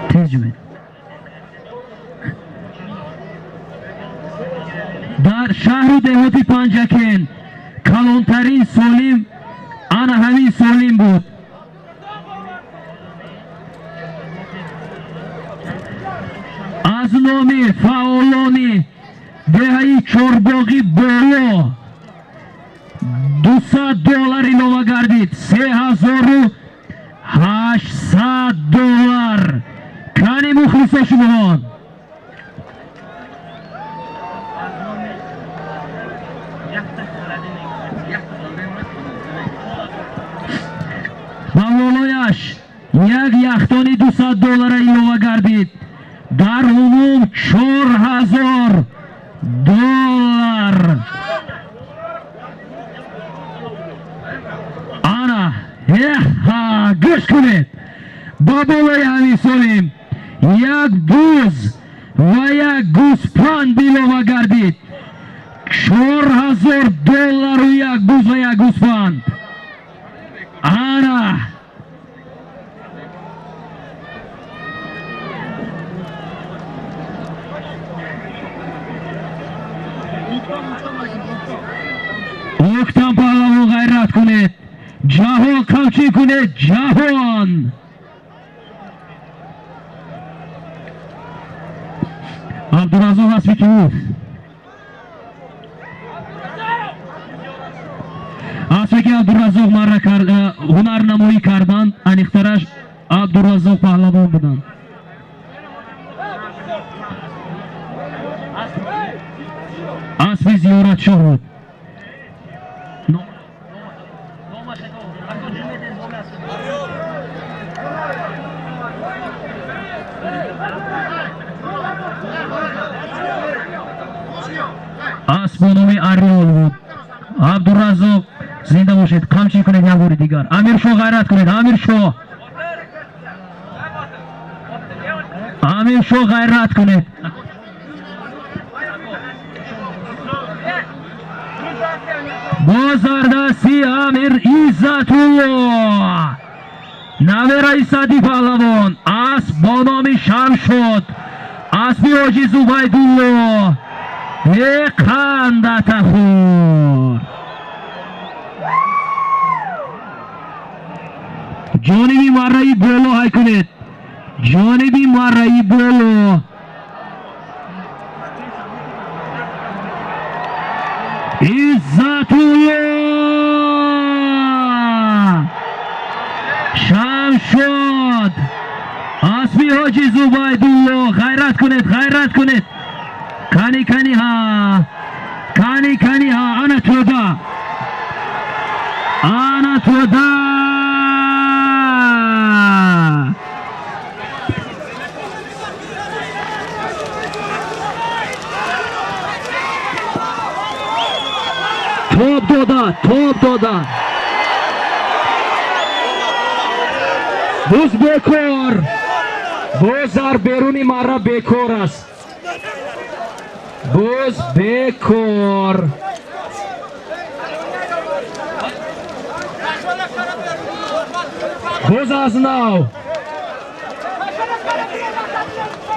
Тез ҷумед. Дар Шаҳру деҳоти Панҷакент калонтарин солим ана ҳамин солим буд. Аз номи фаъолони деҳаи Чорбоғи Боло $200 илова гардид, $3800. Кани мухлисо шумоҳон? Ба болояш як яхтони $200 илова гардид, дар умум $4000. Ана еҳа, гӯш кунед, ба болои ҳамин солим як буз ва як гӯспанд илова гардид, $4000 як буз ва як гӯспанд. Ана Октам паҳлавон, ғайрат кунед, ҷаҳон қамчӣ кунед, ҷаҳон. Абдураззоқ аспи ки буд? Аспе ки Абдураззоқ марра ҳунарнамоӣ карданд, аниқтараш Абдураззоқ паҳлавон буданд. Аспи Зиёратшоҳ буд. Асп бо номи Ариол буд. Абдураззоқ, зинда бошед, қамчӣ кунед як бори дигар. Амиршоҳ, ғайрат кунед, Амиршоҳ, Амиршоҳ, ғайрат кунед. Боз дар дасти Амир Иззатулло, навераи Сади паҳлавон, асп бо номи Шамшод, аспи ҳоҷи Зубайдулло. Е қандатахӯр, ҷониби марраи боло ҳай кунед, ҷониби марраи боло. Иззатулло, Шамшод, аспи ҳоҷи Зубайдулло. Ғайрат кунед, ғайрат кунед. Кани, кани ҳа, кани, кани ҳа. Ана тӯда, ана тӯда. Тоб дода, тоб дода. Буз бекор, боз дар беруни марра бекор аст, боз бекор. Боз аз нав,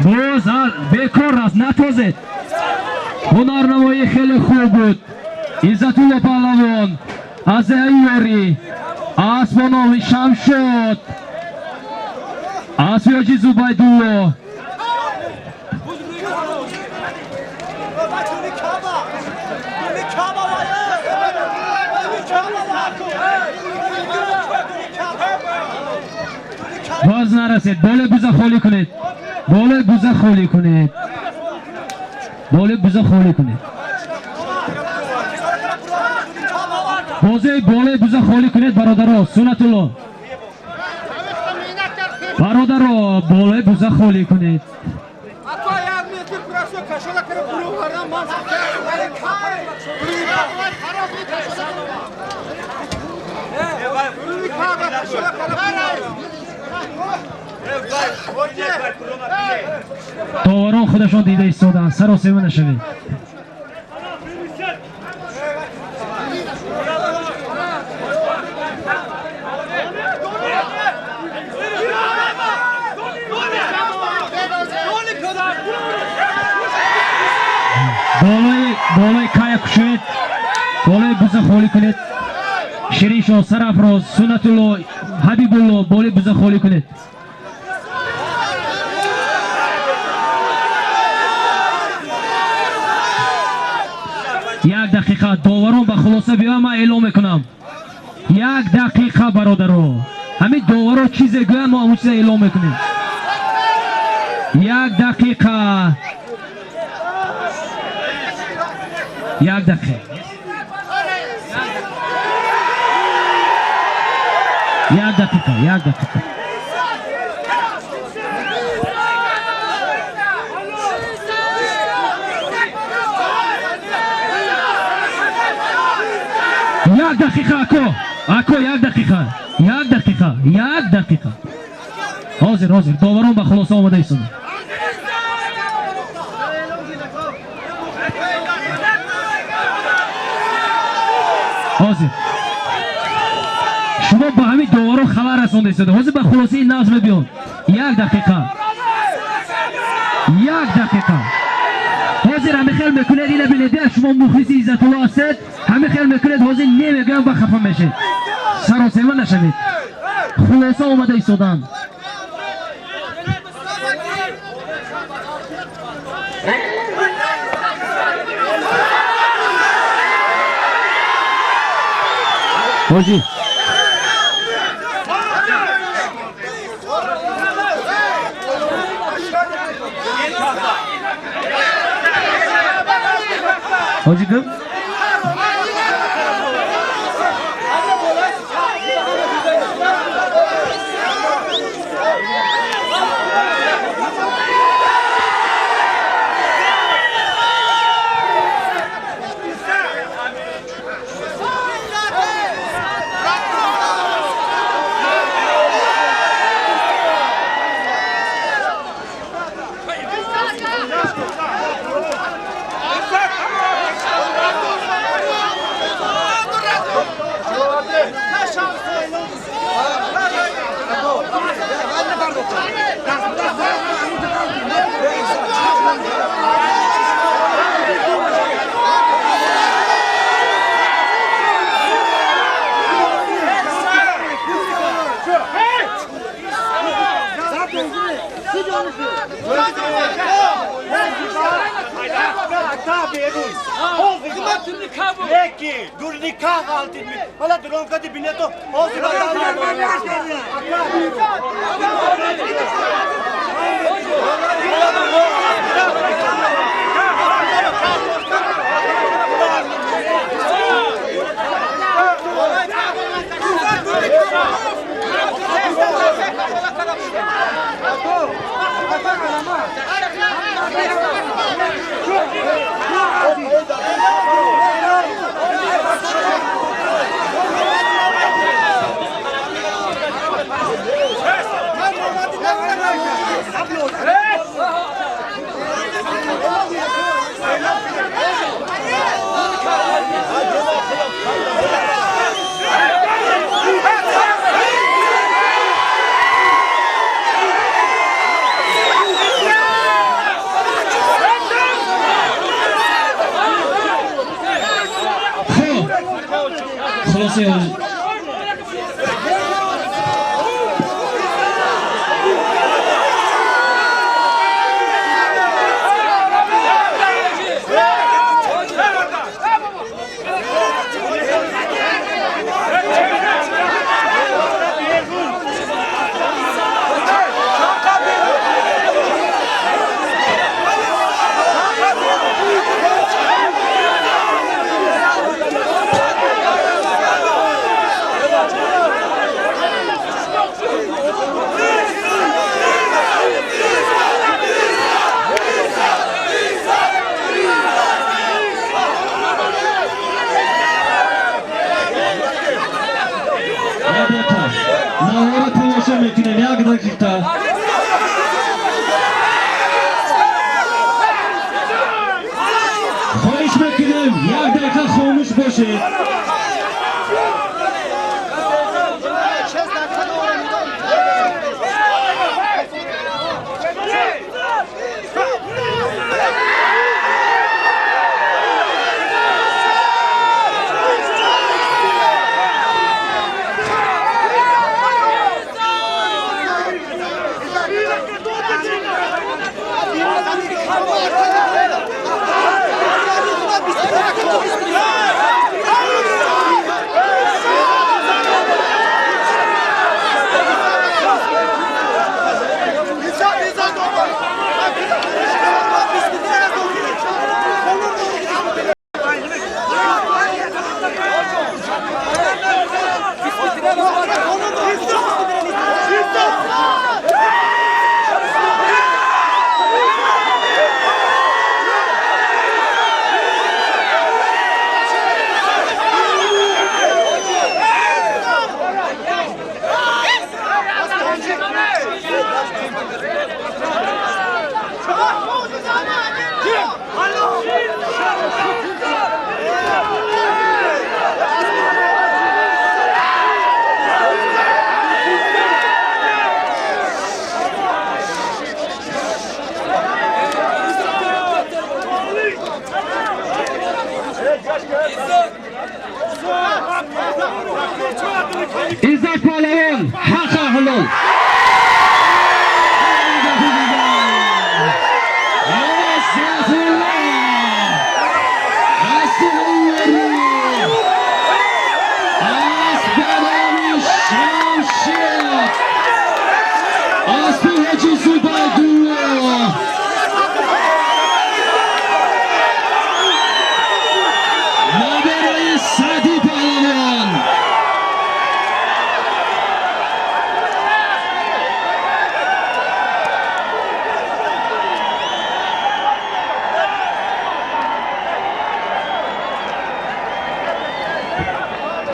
боз бекор аст, натозед. Ҳунарнамоӣ хеле хуб буд. Иззатулло паҳлавон аз деҳаи Ёрӣ, асп бо номи Шамшод, аспи ҳоҷи Зубайдулло. Боз нарасед, болои буза холӣ кунед, болои буза холӣ кунед, болои буза холӣ кунед. Бозаи болои буза холӣ кунед, бародаро. Суннатулло, бародаро, болои буза холӣ кунед. Доварон худашон дида истоданд, саросема нашавед. Болои Болои кая кушоед, болои буза холӣ кунед. Шириншо, Сарафроз, Суннатулло, Ҳабибулло, болои буза холӣ кунед. Як дақиқа, доварон ба хулоса биёянд, ман эълон мекунам. Як дақиқа, бародаро, ҳамин доваро чизе гӯянд, мо ҳамон чиза эълон мекунем. Як дақиқа, як дақиқа, як дақиқа, як дақиқа. Як дақиқа, ако, ако, як дақиқа, як дақиқа, як дақиқа. Ҳозир, ҳозир, доварон ба хулоса омада истоданд. Ҳозир шумо ба ҳамин доварон хабар расонда истода. Ҳозир ба хулосаи нағз мебиён. Як дақиқа, як дақиқа. Ҳозир ҳамин хел мекунед, ина бинед, шумо мухлиси Иззатулло ҳастед, ҳамин хел мекунед, ҳозир немегӯям, ба хафа мешед. Саросема нашавед. Хулоса омада истоданд. Ҳоҷӣ, ҳоҷӣ гуфт.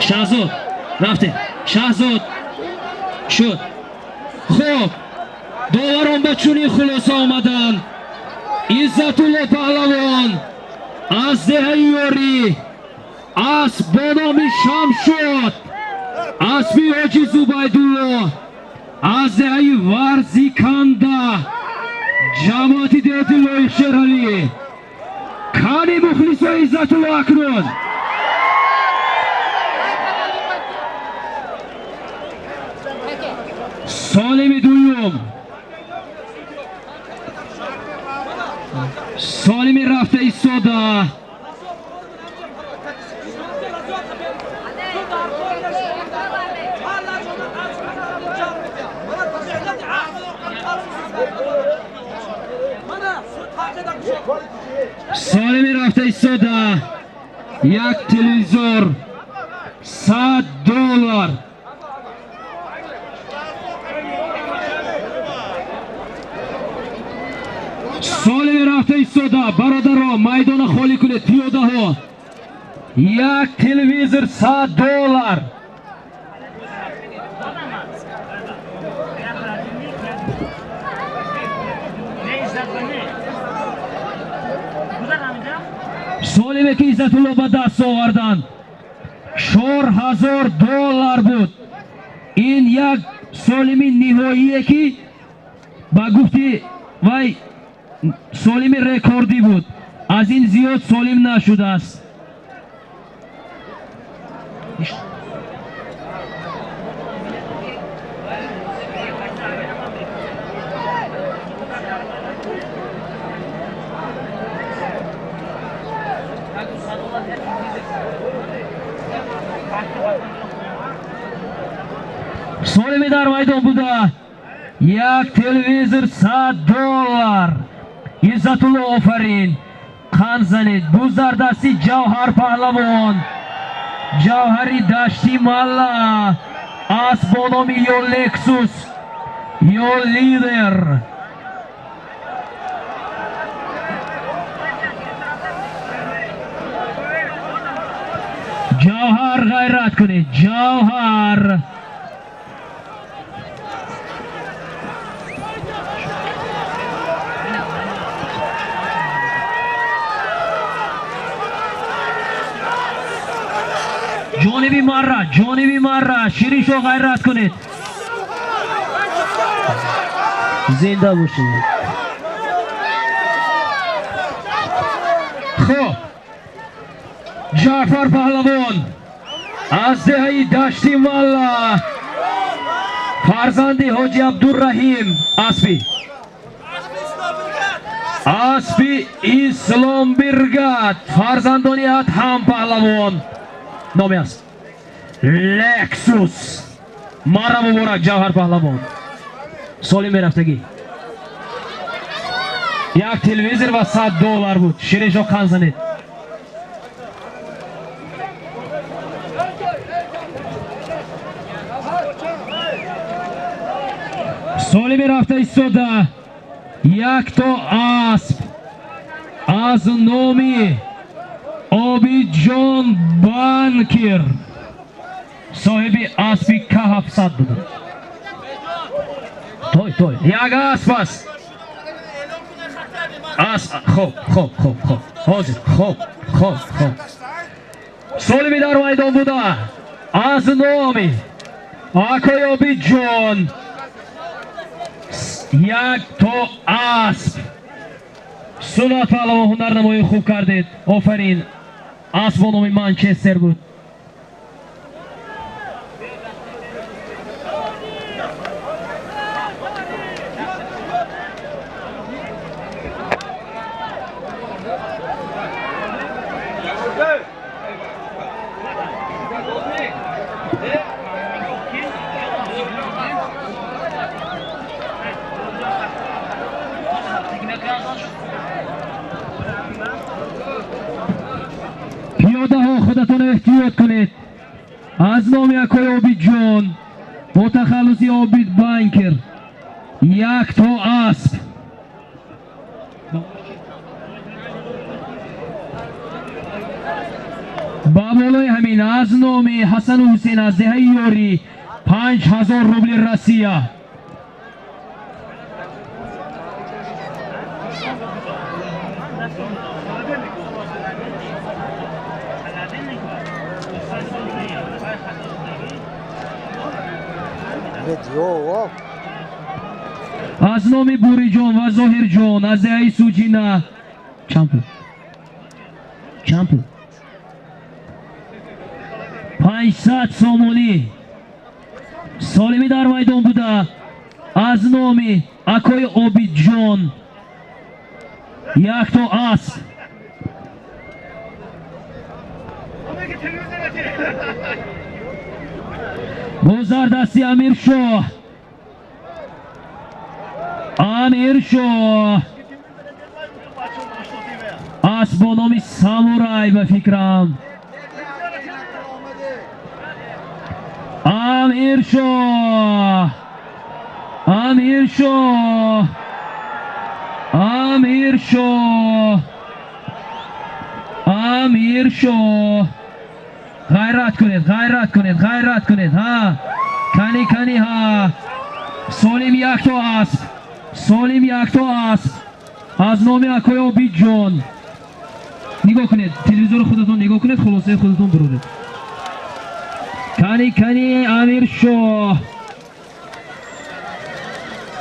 Шаҳзод рафтем, Шаҳзод шуд. Хуб, доварон ба чунин хулоса омаданд: Иззатулло Паҳлавон аз деҳаи Ёрӣ, асп бо номи Шамшод, аспи Ҳоҷи Зубайдулло аз деҳаи Варзиканда, ҷамоати деҳоти Лоиқ Шералӣ. Кани мухлисои Иззатулло акнун? Солими дуюм, солими рафта истода. Солими рафта истода, як телевизор, 100 доллар. Солими рафта истода, бародаро, майдона холӣ кунед, пиёдаҳо. Як телевизор, 100 доллар. Солиме ки Иззатулло ба даст оварданд, 4000 доллар буд. Ин як солими ниҳоие, ки ба гуфти вай солими рекордӣ буд, аз ин зиёд солим нашудааст. Солими дар майдон буда, як телевизор, 100 доллар. Иззатулло, офарин, қанд занед. Бузардасти Ҷавҳар Паҳлавон, Ҷавҳари Дашти Малла, асп бо номи ё Лексус, ё Лидер. Ҷавҳар, ғайрат кунед, Ҷавҳар. Ҷониби Марра, ҷониби Марра, Шириншо, ғайрат кунед, зинда бошед. Хуб, Ҷаъфар Паҳлавон аз деҳаи Дашти Малла, фарзанди Ҳоҷи Абдурраҳим, аспи Исломбиргат, фарзандони Адҳам Паҳлавон, номи аст Лексус. Мара муборак, Ҷавҳар Паҳлавон. Соли мерафтагӣ як телевизор ва 100 доллар буд. Шириншо, қанд занед. Соли мерафта истода, якто асп аз номи Обиҷон Банкир, соҳиби аспи К700 буда. Той, той, як асп аст. Асп, хоб, хоб, хоб, хоб, ҳозир, хоб, хоб, хоб. Солими дар майдон буда, аз номи акои Обиҷон як то асп. Сунат Паҳлавон, ҳунарнамоии хуб кардед, офарин. Асп бо номи Манчестер буд. Пиёдаҳо, худатон эҳтиёт кунед. Аз номи акои Обидҷон бо тахаллуси Обид Банкер як то асп. Ба болои ҳамин. замин аз номи Ҳасану Ҳусейн аз деҳаи Ёрӣ 5000 рубли Россия. Аз номи Буриҷон ва Зоҳирҷон аз деҳаи Суҷина чанд пул? Чанд пул? 500 сомонӣ. Солимӣ дар майдон буда аз номи акои Обидҷон якто асп. Боз дар дасти Амиршоҳ. Амиршоҳ асп бо номи Самурай ба фикрам. Амиршоҳ, Амиршоҳ, Амиршоҳ, Амиршоҳ. Ғайрат кунед, ғайрат кунед, ғайрат кунед. Ҳа, кани, кани, ҳа. Солим якто асп, солим якто асп аз номи акои Обидҷон. Нигоҳ кунед, телевизори худатон нигоҳ кунед, хулосаи худатон буроред. Кани, кани, Амиршоҳ,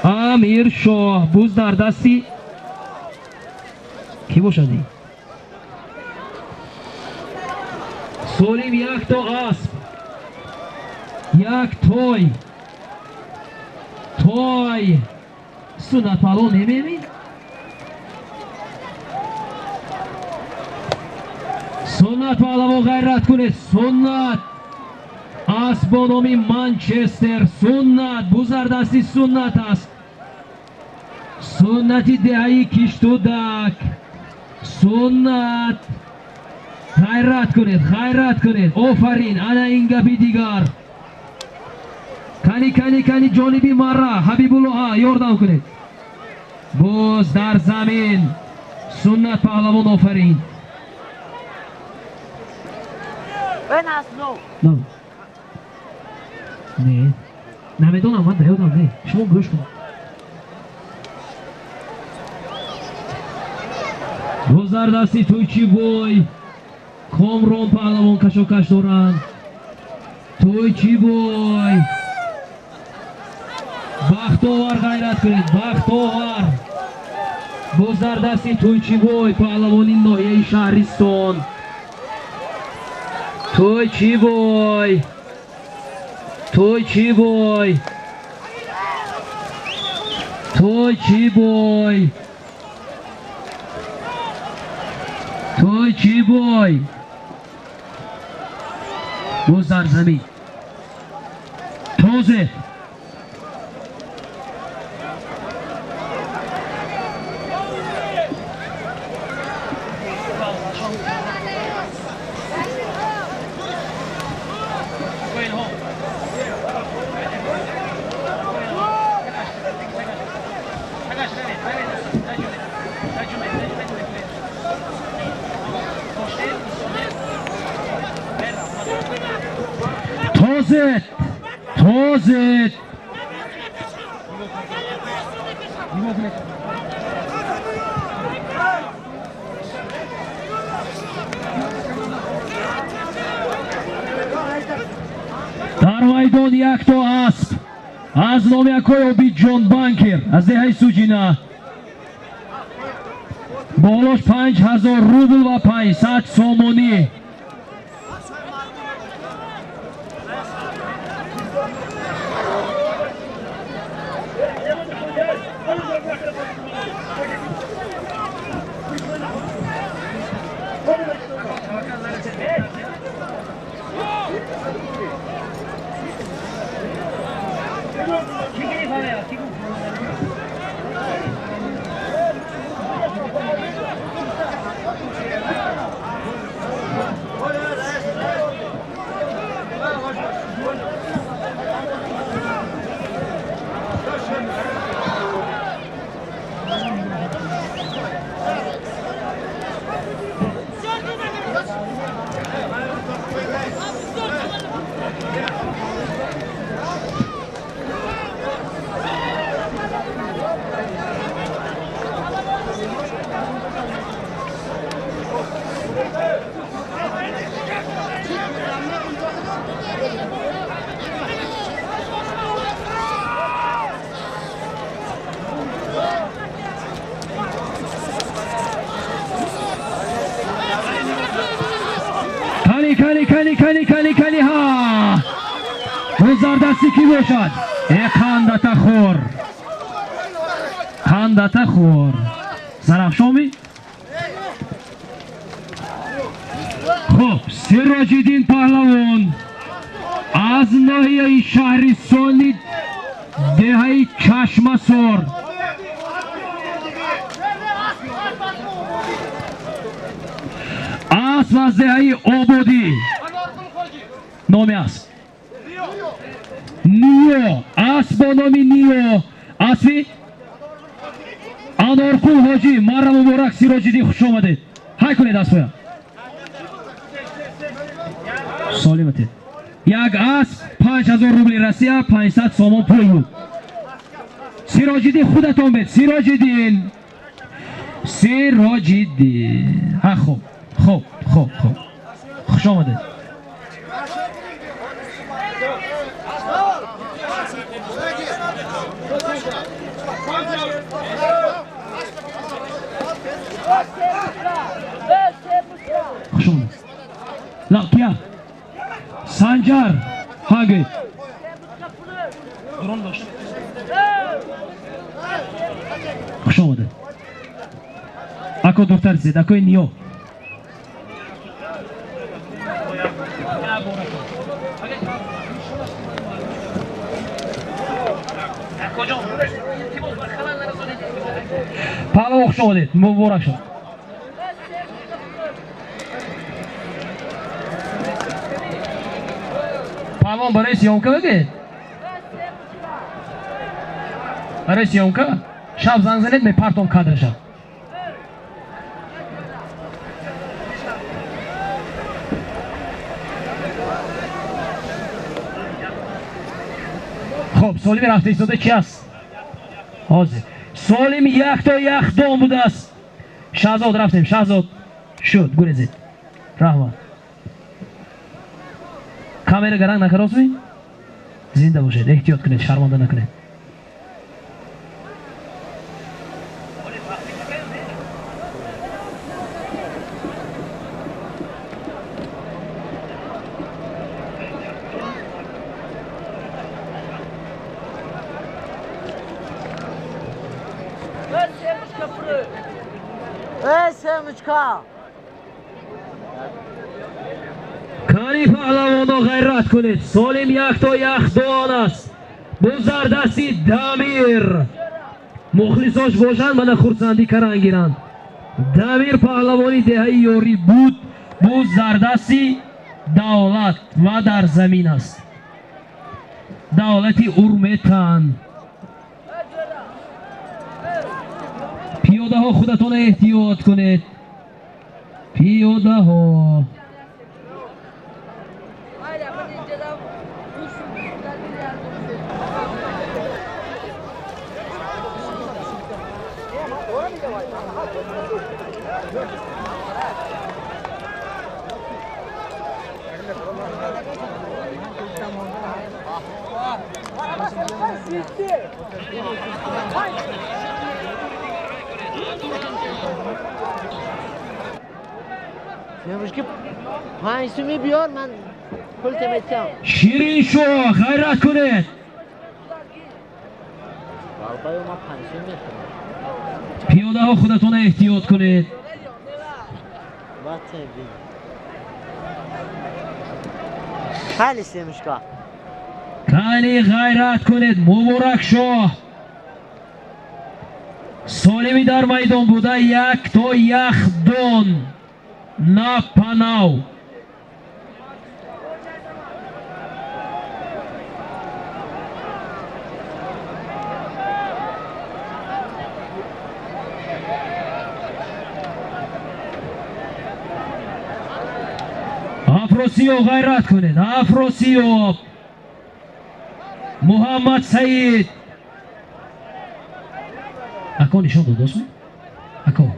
Амиршоҳ. Буз дар дасти кӣ бошад? Солим якто асп, як той, той. Суннат паҳлавон немемин? Суннат паҳлавон, ғайрат кунед. Суннат асп бо номи Манчестер. Суннат, буз дар дасти Суннат аст. Суннати деҳаи Киштудак. Суннат, ғайрат кунед, ғайрат кунед. Офарин, ана ин гапи дигар. Кани, кани, кани, ҷониби марра Ҳабибулло, ҳа, ёрдам кунед. Боз дар замин Суннат паҳлавон, офарин. Не, намедонам, ман наёдам, не. Шумо гӯш кунед. Боз дар дасти Тӯйчибой Комрон паҳлавон кашокаш доранд. Тӯйчибой, бахтовар, ғайрат кунед, бахтовар. Боз дар дасти Тӯйчибой паҳлавони ноҳияи Шаҳристон. Тӯйчибой, Тӯйчибой, Тӯйчибой, Тӯйчибой. Боз дар замин тозе. Тозет, тозет. Дар майдон якто асп аз номи акои Обидҷон Банкер аз деҳаи Суҷина. Болош 5000 рубл ва 500 сомонӣ. Кани, кани, кани, кани, ҳа, бузардасти кӣ бошад? Э, қандата хӯр, қандата хӯр, Зарафшоми. Хуб, Сироҷиддин паҳлавон аз ноҳияи Шаҳристони деҳаи Чашмасор. Асп аз деҳаи Ободӣ, номи асп Ниё, асп бо номи Ниё, аспи Анорқул ҳоҷӣ. Марра муборак, Сироҷиддин, хуш омадед. Ҳай кунед аспоя, солиматед. Як асп 5000 рубли Россия, 500 сомон пул буд. Сироҷиддин, худатон бед, Сироҷиддин, Сироҷиддин. Ҳа, хуб, хуб, хуб, хуб, хуш омадед. Хуш омадед. Ла кия? Санҷар, ҳа, гӯед. Дрон дошт. Хуш омадед. Ако, дуртар зед, акои Ниё. Паҳлавон, хуш омадед, муборак шуд. Паҳлавон, барои съёмка бигӯед, барои съёмка шаб занг занед, мепартом кадраша. Хуб, солими рафта истода чи аст ҳозир? Солим якто яхдон будааст. Шаҳзод, рафтем, Шаҳзод шуд, гурезед. Раҳмат. Камера гаранг накаросми? Зинда бошед, эҳтиёт кунед, шарманда накунед. Эй, семечка! Кани, паҳлавоно, ғайрат кунед. Солим якто яхдон аст, бузардасти Дамир. Мухлисош бошанд, мана хурсандӣ каран гиранд. Дамир паҳлавони деҳаи Ёрӣ буд, бузардасти Давлат ва дар замин аст Давлати Урметан. Пиёдаҳо, худатона эҳтиёт кунед, пиёдаҳо. Семечки, 5 суми биёр, ман пул метиҳам. Шириншоҳ, ғайрат кунед. Балбаю, ман 5 сум мехӯрам. Пиёдаҳо, худатона эҳтиёт кунед. Ватсен бин. Хали, семечка. Кани, ғайрат кунед. Муборакшоҳ, солими дар майдон буда, як то яхдон на панав. Афросиёб, ғайрат кунед, Афросиёб. Муҳаммад Саид ако нишон додост, ако,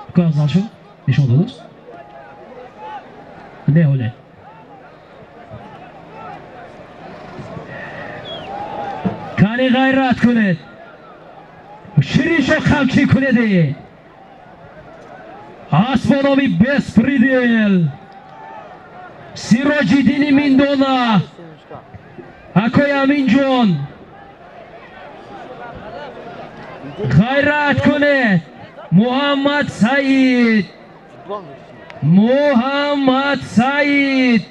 ако афзал шуд, нишон додост, не ҳоле. Кани, ғайрат кунед. Шириншо, қамчӣ кунед. Асбо номи Беспредел. Сироҷиддини Миндона, акои Аминҷон, ғайрат кунед. Муҳаммад Саид, Муҳаммад Саид,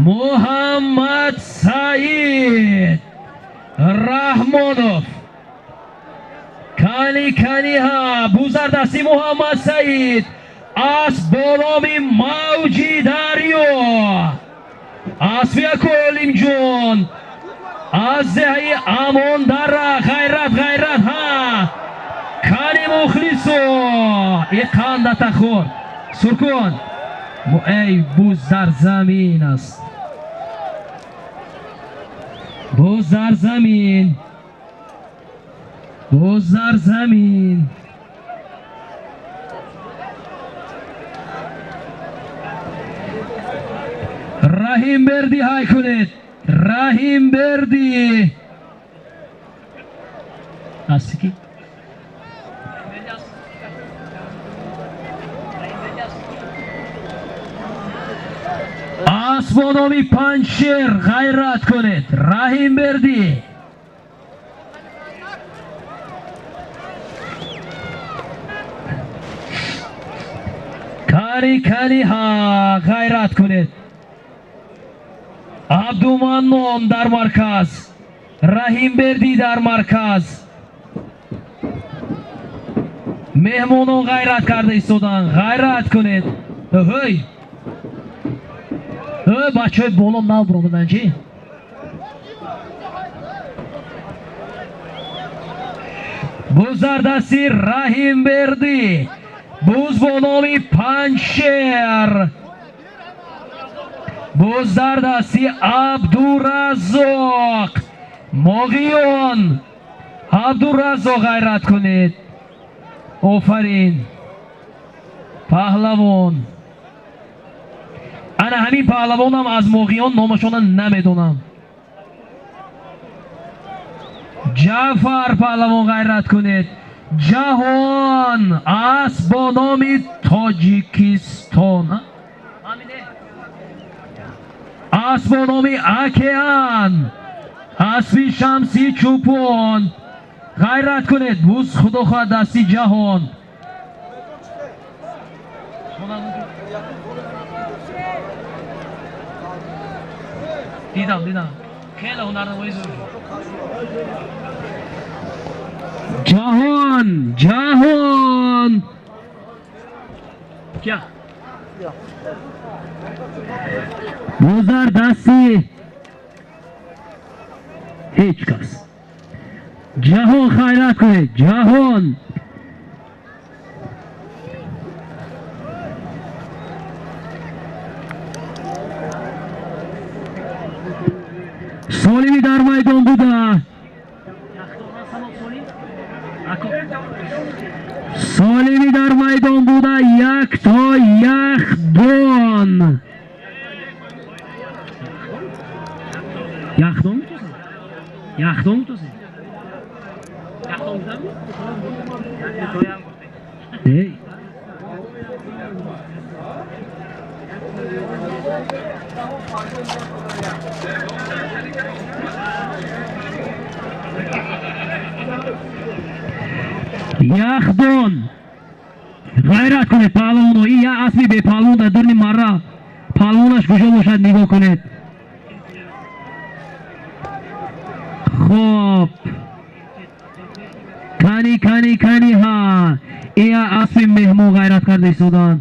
Муҳаммад Саид Раҳмонов. Кани каниҳа, бузардасти Муҳаммад Саид асп бо номи Мавҷи Дарё, аспи акои Олимҷон аз деҳаи Амондара. Ғайрат, ғайрат, ҳа, кани мухлисо, иқандата хӯр суркун. Эй, буз дар замин аст, буз дар замин, буз дар замин. Раҳимбердӣ ҳай кунед, Раҳимбердӣ аст ки асп бо номи Панҷшер, ғайрат кунед. Раҳимбердӣ, кани каниҳа, ғайрат кунед. Абдуманнон дар марказ, Раҳимбердӣ дар марказ. Меҳмонон ғайрат карда истоданд, ғайрат кунед. Ҳой, бачаҳои боло нав биромаданд чӣ? Буз дар дасти Раҳимбердӣ, буз бо номи Панҷшер, буз дар дасти Абдураззоқ Моғиён. Абдураззоқ, ғайрат кунед. Офарин паҳлавон. Ана ҳамин паҳлавонам аз Моғиён, номашона намедонам. Ҷаъфар паҳлавон, ғайрат кунед. Ҷаҳон асп бо номи Тоҷикистон, асп бо номи Океан, аспи Шамси Чӯпон, ғайрат кунед. Буз худо хоҳад дасти Ҷаҳон. Дидам, дидам, хеле ҳунарнамоӣ зур. Ҷаҳон, ҷаҳон кия? Буз дар дасти ҳеҷ кас. Ҷаҳон, хайрат кунед. Ҷаҳон, Солими дар майдон буда, Солими дар майдон буда, якто яхдон, яхдон, яхдон, яхдон. Эй, яхдон, ғайрат кунед паҳлавоно. Ин як аспи бепаҳлавон дар дурни марра, паҳлавонаш куҷо бошад, нигоҳ кунед. Хоб, кани, кани, кани, ҳа, ин як аспи меҳмон ғайрат карда истоданд.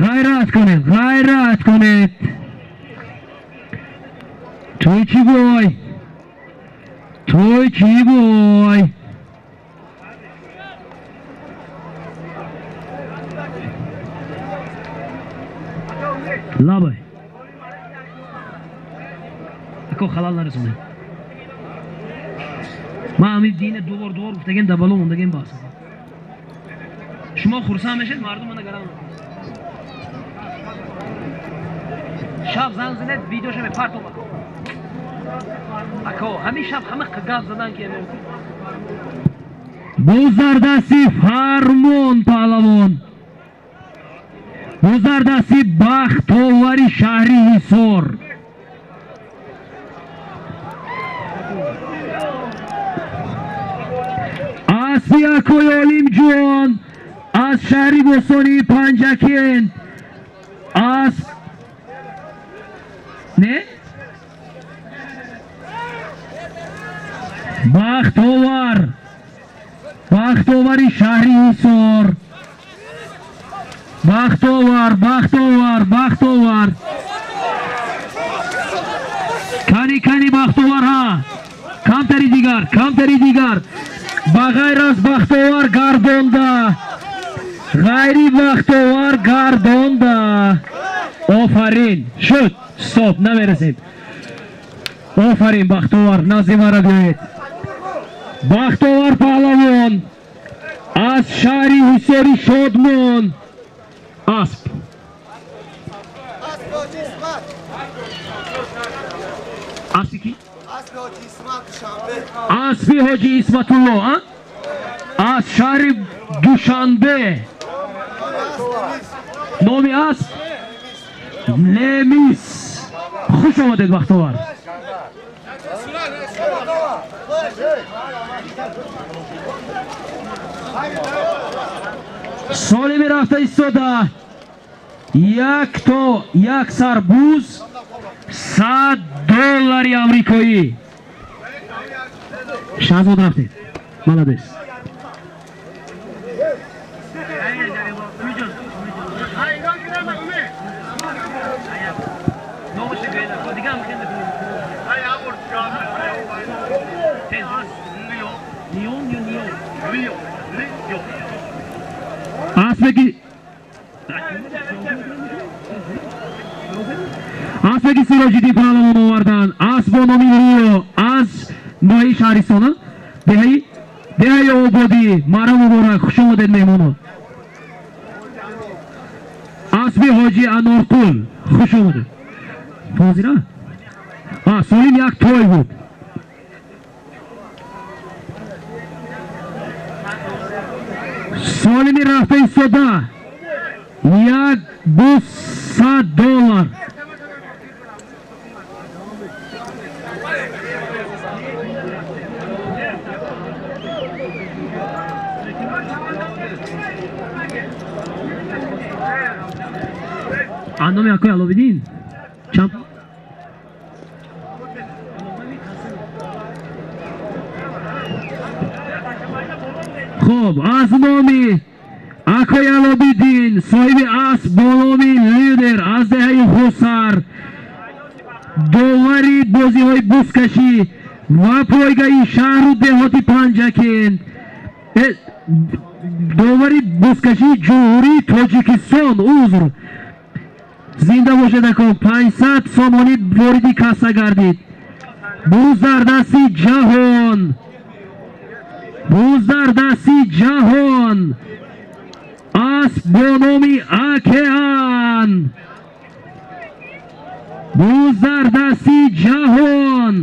Ғайрат кунед, ғайрат кунед. Тӯйчи бой, тӯйчи бой. Лабай, ако халал нарасонед. Ман ҳамин дина дувор дувор гуфтагем, дар бало мондагем, бас. Шумо хурсанд мешед, мардум мана гарам. Шаб занг занед, видеоша мепартом. Ако, ҳамин шаб ҳама гап задан ки Боз дар дасти Фармон паҳлавон, боз дар дасти Бахтовари шаҳри Ҳисор. Аспи акои Олимҷон аз шаҳри бостонии Панҷакент, асп не, Бахтовар, Бахтовари шаҳри Ҳисор. Бахтовар, Бахтовар, Бахтовар. Кани, кани, Бахтовар, ҳа, камтари дигар, камтари дигар. Ба ғайр аз Бахтовар гардонда, ғайри Бахтовар гардонда. Офарин, шуд, стоп, намерасем. Офарин, Бахтовар, назди мара биёед. Бахтовар паҳлавон аз шаҳри Ҳисори Шодмон, асп аспи ки? Аспи Ҳоҷи Исматулло аз шаҳри Душанбе. Номи асп Лемис. Хуш омадед, Бахтовар. Солими рафта истода, як то як сар буз, 100 доллари амрикоӣ. Шаҳзод, рафтед, молодец. Номаша гӯед, дигар ҳам хеле. Тез. Лион ё Нион? Аспе ки Сироҷиддин паҳлавон овардан, асп бо номи Рио аз ноҳияи Шаҳристона, деҳаи Ободӣ. Мара муборак, хуш омадед, меҳмонон. Аспи Ҳоҷи Анорқул, хуш омадед. Ҳозира солим як той буд. Солими рафта истода, як буз, 100 доллар. Номи акои Аловиддин чанд? Хуб, аз номи акои Аловиддин, соҳиби асп бо номи Лидер аз деҳаи Ҳусар, довари бозиҳои бузкашӣ ва пойгаи шаҳру деҳоти Панҷакент, довари бузкашии Ҷумҳурии Тоҷикистон, узр. Зинда бошед, ако. 500 сомонӣ вориди касса гардид. Буз дар дасти Ҷаҳон, буз дар дасти Ҷаҳон, асп бо номи Океан. Буз дар дасти Ҷаҳон,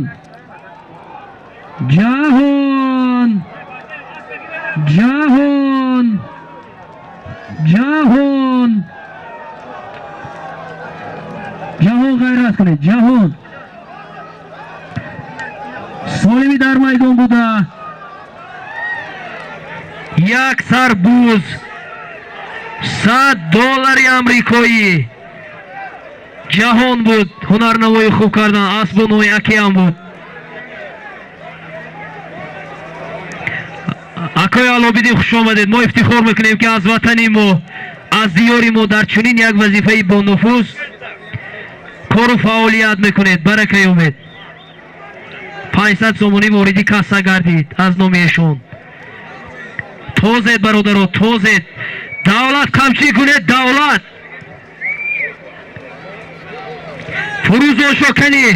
Ҷаҳон, Ҷаҳон, Ҷаҳон, Ҷаҳон, ғайрат кунед, Ҷаҳон. Солими дар майдон буда, як сар буз, 100 доллари амрикоӣ. Ҷаҳон буд, ҳунарнамои хуб кардан, асбу номи Океан буд. Акои Алобидин, хуш омадед. Мо ифтихор мекунем, ки аз ватани мо, аз диёри мо дар чунин як вазифаи бонуфуз кору фаъолият мекунед. Баракаи умед. 500 сомонӣ вориди касса гардид аз номи эшон. Тозед, бародаро, тозед. Давлат, қамчӣ кунед, давлат. Фурӯзошо, кани.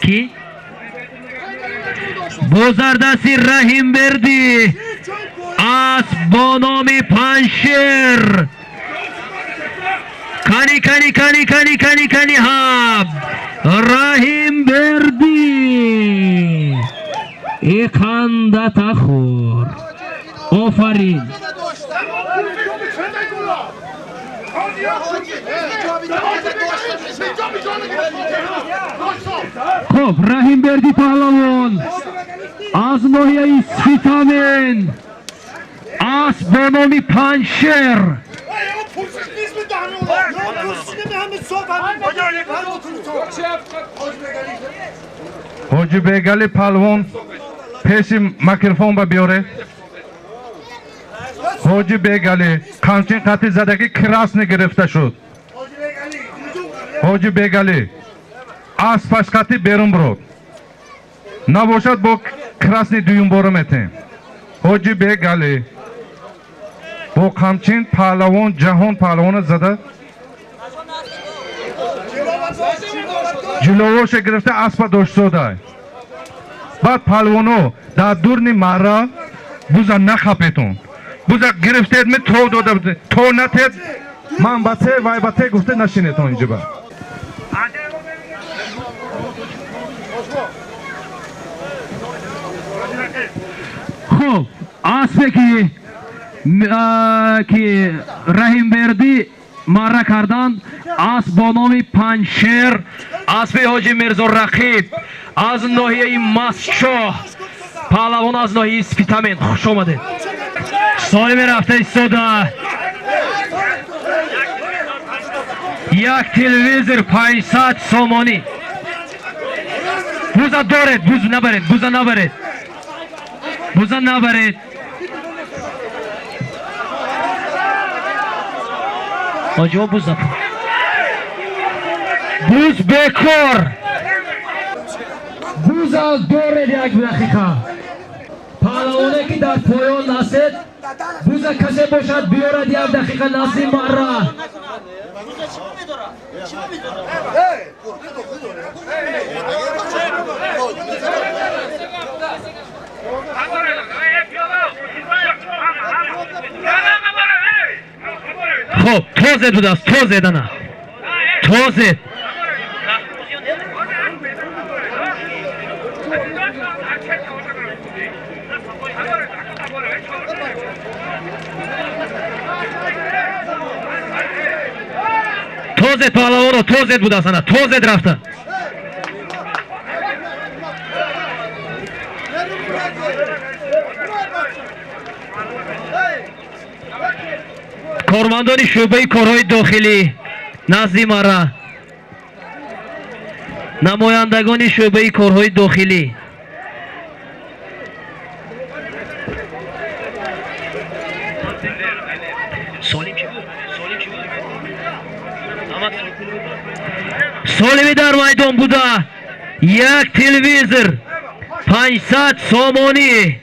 Ки бозардасти Раҳимбердӣ, асп бо номи Паншер. Кани, кани, кани, кани, кани, кани, ҳаб Раҳимбердӣ, иқандата хӯр, офарин. Хуб, Раҳимбердӣ паҳлавон аз ноҳияи Сфитамен, асп бо номи Паншер. Ҳоҷи Бегали палвон, пеши микрофон ба биёре. Ҳоҷи Бегали қамчин қатӣ задагӣ, красный гирифта шуд. Ҳоҷи Бегали аспаш қатӣ берун бурод, набошад, бо красный дуюмбора метем. Ҳоҷи Бегали бо қамчин паҳлавон Ҷаҳон паҳлавона зада, ҷиловоша гирифта, аспа доштодай. Баъд палвоно дар дурни марра буза нахапетон. Буза гирифтед, ми тов дода, то натед, ман ба те, вай ба те гуфта нашинетон инҷоба. Хуб, аспе ки Раҳимбердӣ марра карданд, асп бо номи Панҷшер, аспи ҳоҷи Мирзо Рақиб аз ноҳияи Мастчоҳ, паҳлавон аз ноҳияи Спитамен. Хуш омадед. Солими рафта истода, як телевизор 500 сомонӣ. Буза доред, буз набаред, буза набаред, буза набаред. Ҳоҷиҳо, буз, буз бекор, буза доред. Як дақиқа, паҳлавоне ки дар поён насед, буза касе бошад, биёрад. Як дақиқа, назди марра. Хуб, тозед будааст, тозед, ана тозед. Тозед, паҳлавонро тозед будааст, ана тозед рафта. Кормандони шӯъбаи корҳои дохилӣ назди мара, намояндагони шӯъбаи корҳои дохилӣ. Солим чӣ буд? Солим чӣ буд? Солими дар майдон буда, як телевизор 500 сомонӣ.